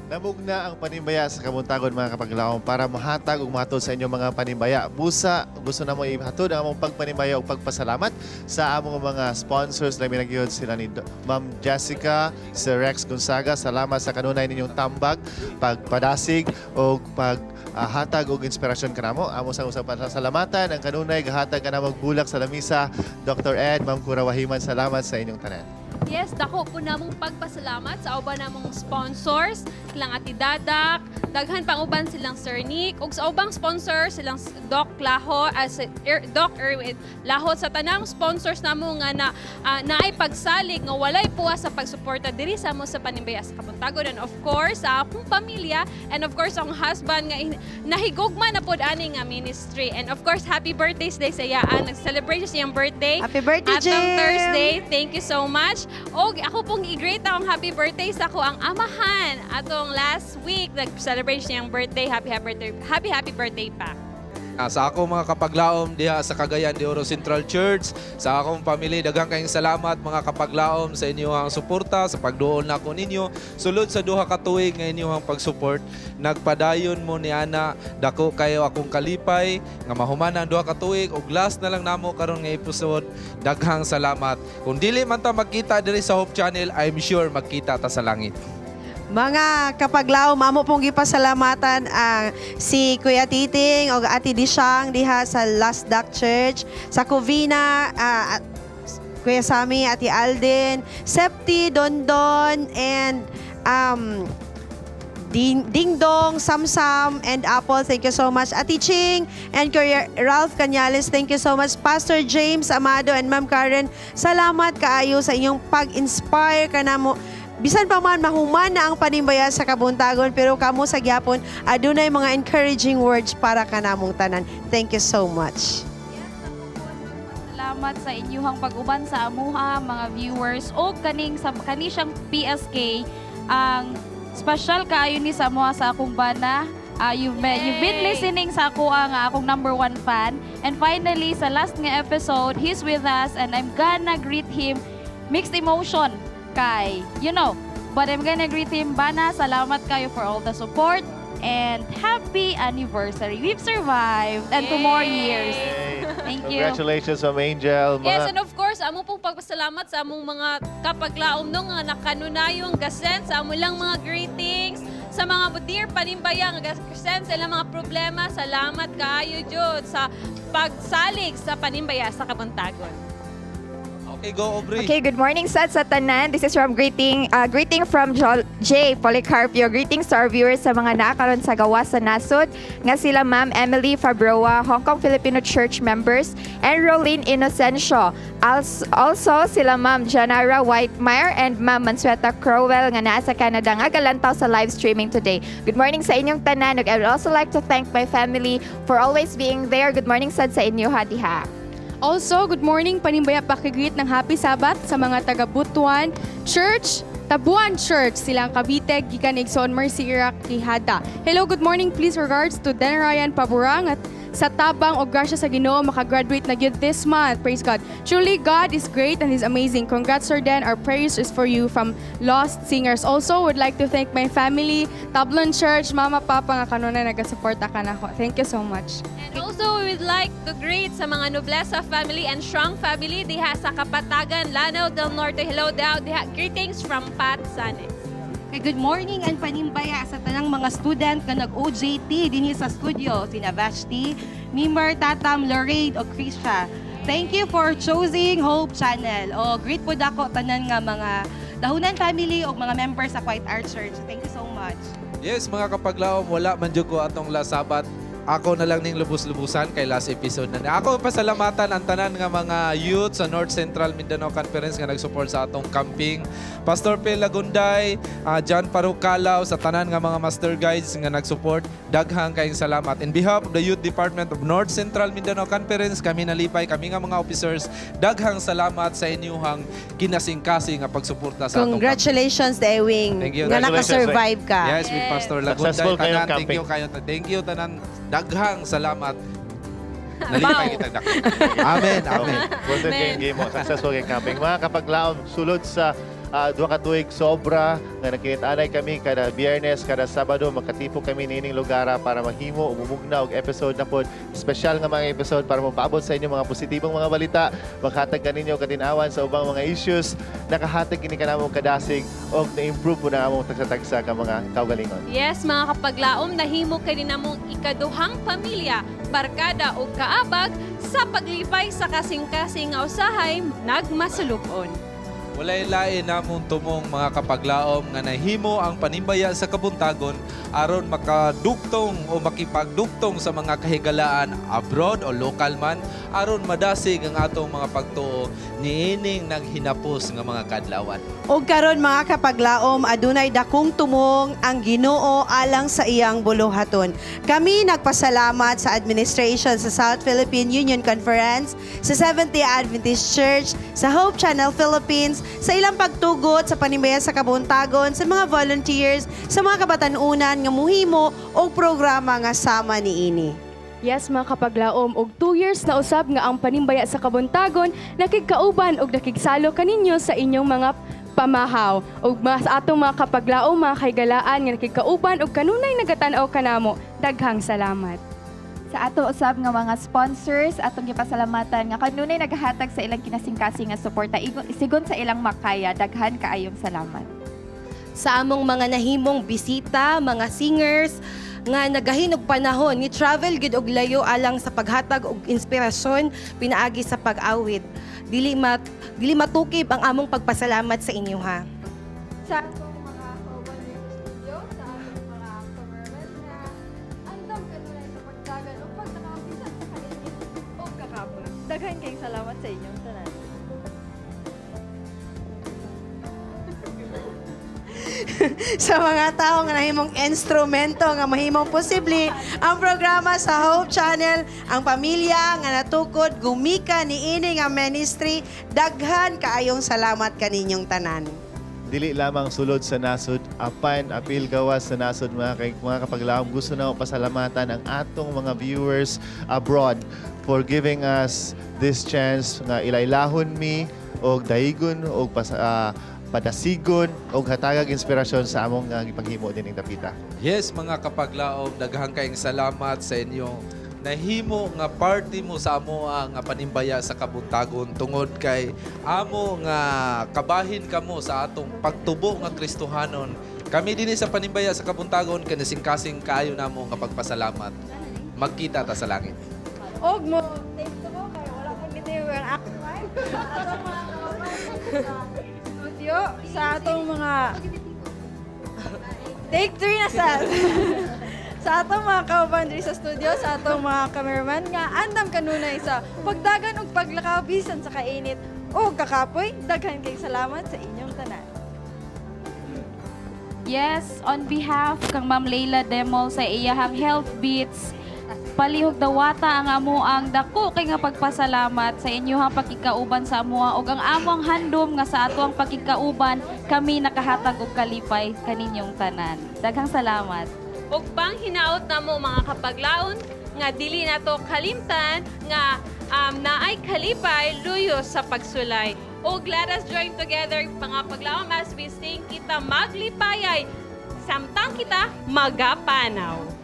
Namugna ang panimbaya sa Kabuntagon mga kapaglaom para mahatag ug mahatod sa inyong mga panimbaya. Busa, gusto na mo ihatod ang among pagpanimbaya ug pagpasalamat sa among mga sponsors. Labi na gyud sila ni Ma'am Jessica, Sir Rex Gonzaga. Salamat sa kanunay ninyong tambag, pagpadasig ug paghatag og inspirasyon kanamo. Amo sa usang pasalamatan ang kanunay gahatag kanamo og bulak sa lamisa. Dr. Ed, Ma'am Kura Wahiman, salamat sa inyong tanan. Yes, dako po namong pagpasalamat sa uban namong sponsors, silang Ate Dadak, daghan pang uban silang Sir Nick, ug sa ubang sponsor silang Doc Laho, as Doc Erwin Laho, sa tanang sponsors namo nga na naay pagsalig nga walay puwa sa pagsuporta diri sa amo sa Panimbaya sa Kabuntagon, and of course sa akong pamilya, and of course akong husband nga nahigugma na pod ani nga ministry, and of course happy birthday day sa iyaan, nag-celebrate siya siyang birthday. Happy birthday, Atong Jim! Thursday. Thank you so much. Og ako pong i-greet akong happy birthday sa ako ang amahan. Atong last week nag-celebrate siyang birthday. Happy happy birthday. Happy happy birthday pa. Sa ako mga kapaglaom diha sa Cagayan de Oro Central Church, sa akong pamilya, daghang kayong salamat, mga kapaglaom, sa inyong suporta, sa pagduol nako ninyo. Sulod sa 2 ka tuig nga inyong pag-support, nagpadayon mo ni ana, dako kayo akong kalipay nga mahuman ang 2 ka tuig ug last na lang namo karon nga episode. Daghang salamat. Kung dili man ta magkita diri sa Hope Channel, I'm sure magkita ta sa langit. Mga kapaglaom, amo pong gipasalamatan ang si Kuya Titing o Ate Dishang diha sa Last Duck Church, sa Covina, Kuya Sami, Ate Alden, Septi, Dondon, and Ding, Ding Dong, Samsam, and Apple, thank you so much. Ate Ching and Kuya Ralph Cañales, thank you so much. Pastor James Amado and Ma'am Karen, salamat kaayo sa inyong pag-inspire kanamo. Bisan pa man mahuman na ang Panimbaya sa Kabuntagon, pero kamo sa gyapon adunay mga encouraging words para kanamong tanan. Thank you so much. Salamat sa inyuhang pag-uban sa amuha, mga viewers, o kaning sa kani siyang PSK, ang special kaayo ni sa amuha sa akong bana. You've been listening sa ako ang akong number one fan. And finally, sa last nga episode, he's with us and I'm gonna greet him, mixed emotion kay. But I'm gonna greet him. Bana, salamat kayo for all the support and happy anniversary. We've survived and 2 more years. Thank you. Congratulations, Ma'am Angel. Mga Yes, and of course, amo pong pagpasalamat sa among mga kapaglaom no nga nakanunayong gasend sa amo lang mga greetings, sa mga dear panimbaya nga gasend sa ilang mga problema. Salamat kaayo jud sa pagsalig sa Panimbaya sa Kabuntagon. Okay, go, Aubrey. Okay, good morning sad sa tanan. This is from greeting from J. Policarpio. Greetings to our viewers sa mga naakaron sa gawas sa nasod nga sila Ma'am Emily Fabroa, Hong Kong Filipino Church members, and Rolene Inocencio. Also, sila Ma'am Janara Whitemeyer and Ma'am Mansueta Crowell nga naa sa Canada nga galantaw sa live streaming today. Good morning sa inyong tanan. Ug I would also like to thank my family for always being there. Good morning sad sa inyo diha. Also, good morning, Panimbaya, pakigreet ng Happy Sabbath sa mga taga Butuan Church, Tabuan Church, silang Cavite, gikan Igsoon Mercy Iraq, Quijada. Hello, good morning. Please regards to Den Ryan Paburang at sa tabang o grasya sa Ginoo makagraduate na gyud this month. Praise God. Truly, God is great and is amazing. Congrats, Sir Den. Our prayers is for you from Lost Singers. Also, would like to thank my family, Tablon Church, Mama, Papa nga kanunay nagasuporta kanako. Thank you so much. And also, we would like to greet sa mga Nobleza family and Strong family diha sa Kapatagan, Lanao del Norte. Hello daw diha. Greetings from Pat Sanes. Okay, good morning and panimbaya sa tanang mga student nga nag-OJT dinhi sa studio, sina Vashti, Mimar, Tatam, Lorraine o Krisha. Thank you for choosing Hope Channel. O greet po dako tanan nga mga Dahunan family o mga members sa Quiet Art Church. Thank you so much. Yes, mga kapaglaom, wala man jud ko atong last Sabat. Ako na lang ning lubos-lubusan kay last episode na ni. Ako pasalamatan ang tanan nga mga youth sa North Central Mindanao Conference nga nag-support sa atong camping. Pastor Phil Lagunday, John Parucalaw, sa tanan nga mga master guides nga nag-support, daghang kayong salamat. In behalf of the Youth Department of North Central Mindanao Conference, kami nalipay, kami nga mga officers, daghang salamat sa inyong kinasingkasing nga pagsuporta sa atong camping. Congratulations, Dewing. Thank you. Nga naka-survive ka. Yes, with Pastor Lagunday. Successful kayong Tanan, thank camping. you kayo. Thank you, tanan. Daghang salamat. Nalipay kita dako. Amen, amen. Good kayong game mo. Successful kayong camping. Mga kapaglaom, sulod sa 2 ka tuig sobra nga nagkinit-anay kami kada Biyernes, kada Sabado, magkatipok kami niining lugara para mahimo umumugna og episode na pod, espesyal nga mga episode para mopaabot sa inyo mga positibong mga balita, maghatag kaninyo katinawan sa ubang mga issues, nakahatag kini kanamo kadasig og na-improve mo na among tagsa-tagsa ka mga kaugalingon. Yes, mga kapaglaom, nahimo kay namong ikaduhang pamilya, barkada o kaabag sa paglipay sa kasing-kasing nga usahay nagmasulubon. Walay lain namong tumong, mga kapaglaom, nga nahimo ang Panimbaya sa Kabuntagon aron makadugtong o makipagdugtong sa mga kahigalaan abroad o lokal man aron madasig ang atong mga pagtuo niining naghinapos nga mga kadlawan. Og karon, mga kapaglaom, adunay dakong tumong ang Ginoo alang sa iyang buluhaton. Kami nagpasalamat sa administration sa South Philippine Union Conference, sa Seventh-day Adventist Church, sa Hope Channel Philippines, sa ilang pagtugot sa Panimbaya sa Kabuntagon, sa mga volunteers, sa mga kabatanunan nga muhimo og programa nga sama niini. Yes, mga kapaglaom, og 2 years na usab nga ang Panimbaya sa Kabuntagon nakigkauban og nakigsalo kaninyo sa inyong mga pamahaw. Og mas atong mga kapaglaom, mga kaigalaan nga nakigkauban og kanunay nagatan-aw kanamo, daghang salamat. Sa ato usab nga mga sponsors, atong gipasalamatan nga kanunay naghatag sa ilang kinasingkasing nga suporta sigon sa ilang makaya. Daghan kaayong salamat. Sa among mga nahimong bisita, mga singers nga nagahinog panahon ni travel gid og layo alang sa paghatag og inspirasyon pinaagi sa pag-awit. Dili matukib ang among pagpasalamat sa inyo ha. Sa atong mga kauban diri sa studio, sa atong mga cameraman nga andam kanunay sa pagdagan o paglakaw bisan sa kainit o kakapoy. Daghan kayong salamat sa inyong tanan. Sa mga tao nga nahimong instrumento nga mahimong posible ang programa sa Hope Channel, ang pamilya nga natukod gumika niini nga ministry, daghan kaayong salamat kaninyong tanan. Dili lamang sulod sa nasod apan apil gawas sa nasod, mga kapaglaom. Gusto na pasalamatan ang atong mga viewers abroad for giving us this chance nga ilailahon mi og daigon og padasigon og hatagag inspirasyon sa among nga gipaghimo dining dapita. Yes, mga kapaglaom, daghang kayong salamat sa inyong nahimo nga party mo sa amo nga Panimbaya sa Kabuntagon tungod kay amo nga kabahin kamo sa atong pagtubo nga Kristohanon. Kami dinhi sa Panimbaya sa Kabuntagon kanasing-kasing kaayo namo nga pagpasalamat. Magkita ta sa langit. Og mo, thank you ko kay wala ko gitayo ang akong atong mga kauban sa studio, sa atong mga take three na sa atong mga kauban diri sa studio, sa atong mga cameraman nga andam kanunay sa pagdagan ug paglakaw bisan sa kainit o kakapoy, daghan kay salamat sa inyong tanan. Yes, on behalf kang Ma'am Leila Demol sa iyahang Health Beats, palihog dawata ang amo ang dako kay nga pagpasalamat sa inyong pakigkauban sa amoa ug ang among handom nga sa ato ang pakigkauban kami nakahatag og kalipay kaninyong tanan. Daghang salamat. Ug pang hinaot namo, mga kapaglaon, nga dili nato kalimtan nga naay kalipay luyo sa pagsulay. Ug let us join together, mga paglaom, as we sing "Kita Maglipayay" samtang kita magapanaw.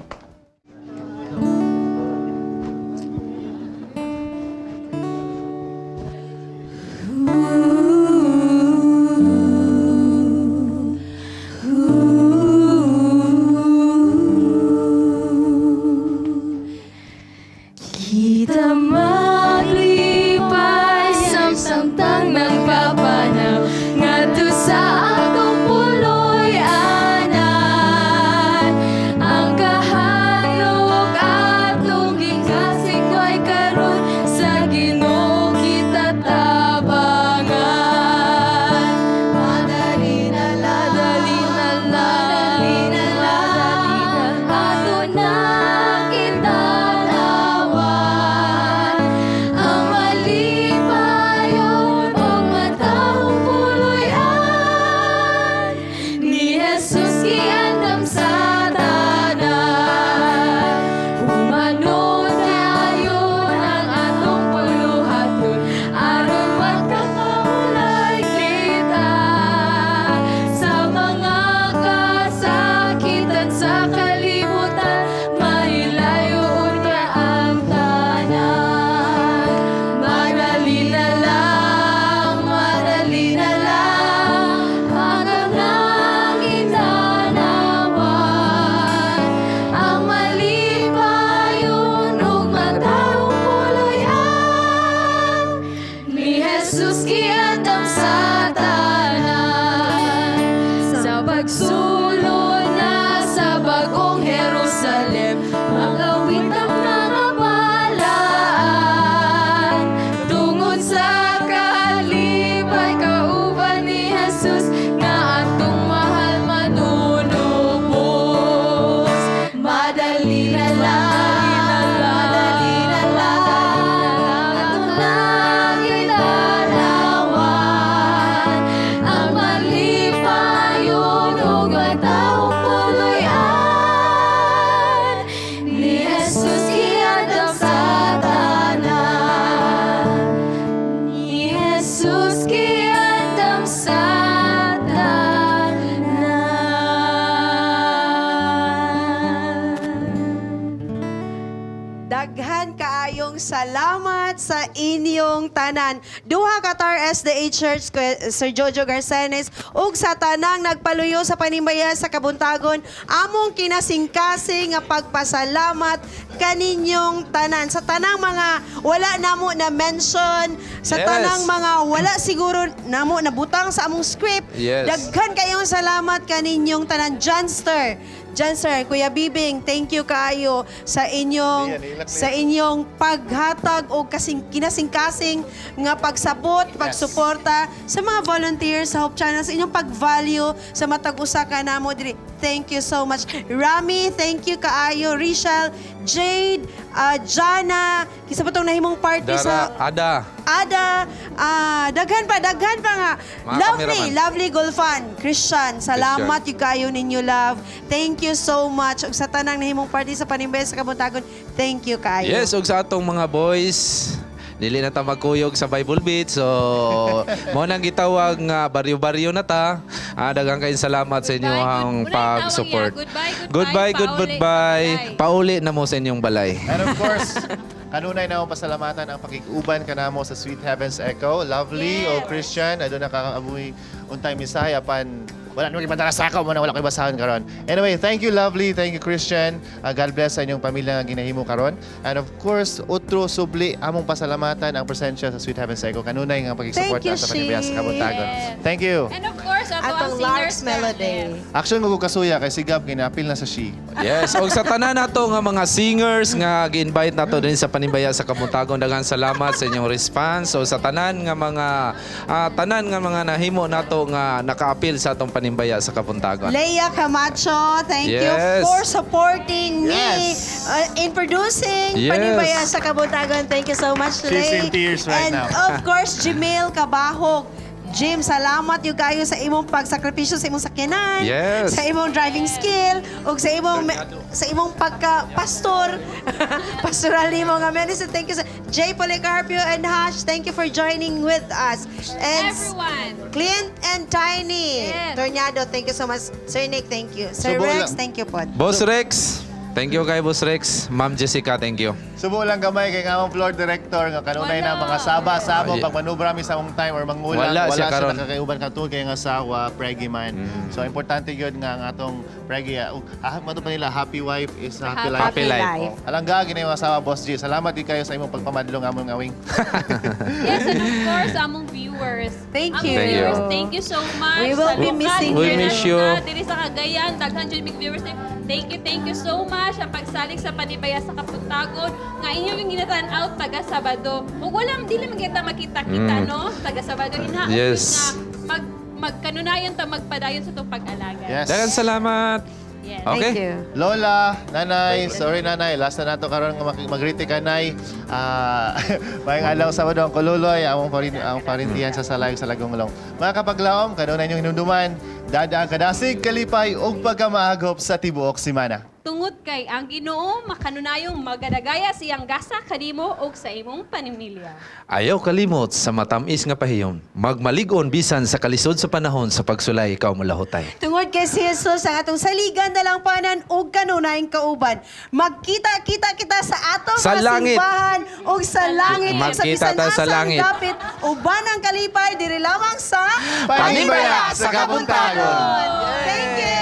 Kita maglipay samtang nagpapanaw ngadto sa atong puloy-anan. Ang salamat sa inyong tanan. Duha Qatar SDA Church, Sir Jojo Garcenes, ug sa tanang nagpaluyo sa Panimbaya sa Kabuntagon, among kinasingkasing nga pagpasalamat kaninyong tanan. Sa tanang mga wala namo na mention, sa tanang mga wala siguro namo nabutang sa among script. Daghan kayong salamat kaninyong tanan. Johnster, Janser, Kuya Bibing, thank you kaayo sa inyong Lian, ilak sa Lian. inyong paghatag o kasing kinasingkasing nga pagsabot, pagsuporta sa mga volunteers sa Hope Channel, sa inyong pag-value sa matag usa ka namo diri. Thank you so much. Rami, thank you kaayo. Rachel, Jade, Jana, kinsa pa tong nahimong party Dara, sa Ada. Ada, daghan pa nga. Mga Lovely, cameraman. lovely Gulfan. Christian, salamat yung kayo ninyo, love. Thank you so much. Ug sa tanang nahimong party sa Panimbaya sa Kabuntagon, thank you kayo. Yes, ug sa atong mga boys, dili na ta magkuyog sa Bible Beat. So, mo nang gitawag nga baryo-baryo na ta. Daghang kayong salamat sa inyong pag-support. Goodbye, goodbye, Goodbye, good, pauli goodbye. sa balay. Pauli na mo sa inyong balay. And of course, kanunay na akong pasalamatan ang pakikuban kanamo sa Sweet Heavens Echo. Lovely o Christian, aduna kakaabuhi untay mensahe apan wala naman ipadala sa ako, muna wala ko ibasahon karon. Anyway, thank you Lovely, thank you Christian. God bless sa inyong pamilya nga ginahimo karon. And of course, otro subli among pasalamatan ang presensya sa Sweet Heavens Echo. Kanunay nga pag-support Thank you, sa Panimbaya sa Shi. Kabuntagon. Thank you. And of course, ato ang Atong singers Larks Melody. Action ko kasuya kay si Gab ginapil na sa she. Yes, og sa tanan nato nga mga singers nga gi-invite nato din sa Panimbaya sa Kabuntagon, daghang salamat sa inyong response. So sa tanan nga mga nahimo nato nga naka-appeal sa atong Panimbaya sa Kabuntagon. Leia Camacho, thank you for supporting me in producing Panimbaya sa Kabuntagon. Thank you so much, She's Lea. in tears right And now. of course, Jamil Kabahog. Jim, salamat yung kayo sa imong pagsakripisyo sa imong sakyanan, sa imong driving skill, ug sa imong pagka-pastor, pastoral nimo nga ministry. Thank you sa Jay Policarpio and Hash. Thank you for joining with us. And Everyone. Clint and Tiny. Tornado, thank you so much. Sir Nick, thank you. Sir Subo Rex, lang. thank you po. Boss Rex, thank you kay Boss Rex. Ma'am Jessica, thank you. Subo lang gamay kay nga among floor director nga kanunay na mga saba-sabo pag manubra mi sa among time or mangulang Wala siya karon. Nakakaiuban katul kay nga asawa pregi man. So importante gyud nga ang atong pregi mato pa nila happy wife is a happy life. Happy life. Oh, Alangga gini yung asawa Boss G. Salamat gid kayo sa imong pagpamadlong among awing. Yes, and of course, among viewers. Thank Among you. Thank you. viewers, thank you so much. We will Sa be lokal, missing you. We miss you. international, Diri sa Cagayan, daghan jud mig viewers. Thank you so much ang pagsalig sa Panibaya sa Kapuntagon nga inyo yung ginatan out taga Sabado. Ug wala dili man kita makita-kita no taga Sabado hinaot nga magkanunayon ta magpadayon sa itong pag-alaga. Yes. Daghang salamat. Yes. Okay. Thank you. Lola, nanay, sorry nanay, last na nato karon nga mag-greet ka nay. Maayong adlaw Sabado ang kululoy, among parin ang parintihan sa Salayog sa Lagong-Long. Mga kapaglaom, kanunay inyong hinumduman, dada ang kadasig, kalipay ug pagkamaagop sa tibuok semana. Tungod kay ang Ginoo makanunayong magadagaya siyang gasa kanimo ug sa imong panimilya. Ayaw kalimot sa matamis nga pahiyon. Magmalig-on bisan sa kalisod sa panahon sa pagsulay ikaw malahutay. Tungod kay si Jesus ang atong saligan dalampanan ug kanunayng kauban. Magkita-kita kita sa atong Sa mga langit. simbahan ug sa langit ug sa Magkita bisan tayo sa asa ang langit. dapit uban ang kalipay diri lamang sa Panimbaya sa Kabuntagon. Thank you.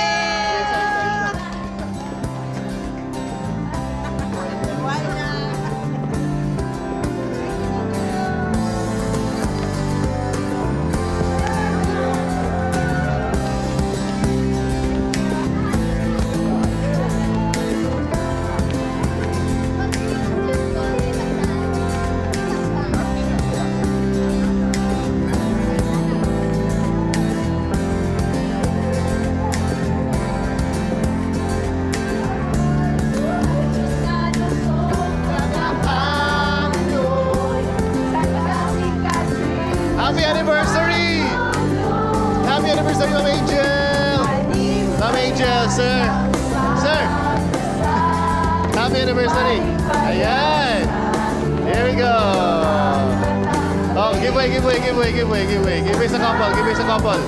Happy anniversary! Happy anniversary, Ma'am Angel! Ma'am Angel, sir! Sir! Happy anniversary! Ayan! Here we go! Oh, give way, give way, give way, give way, give way. Give way sa couple, give way sa couple.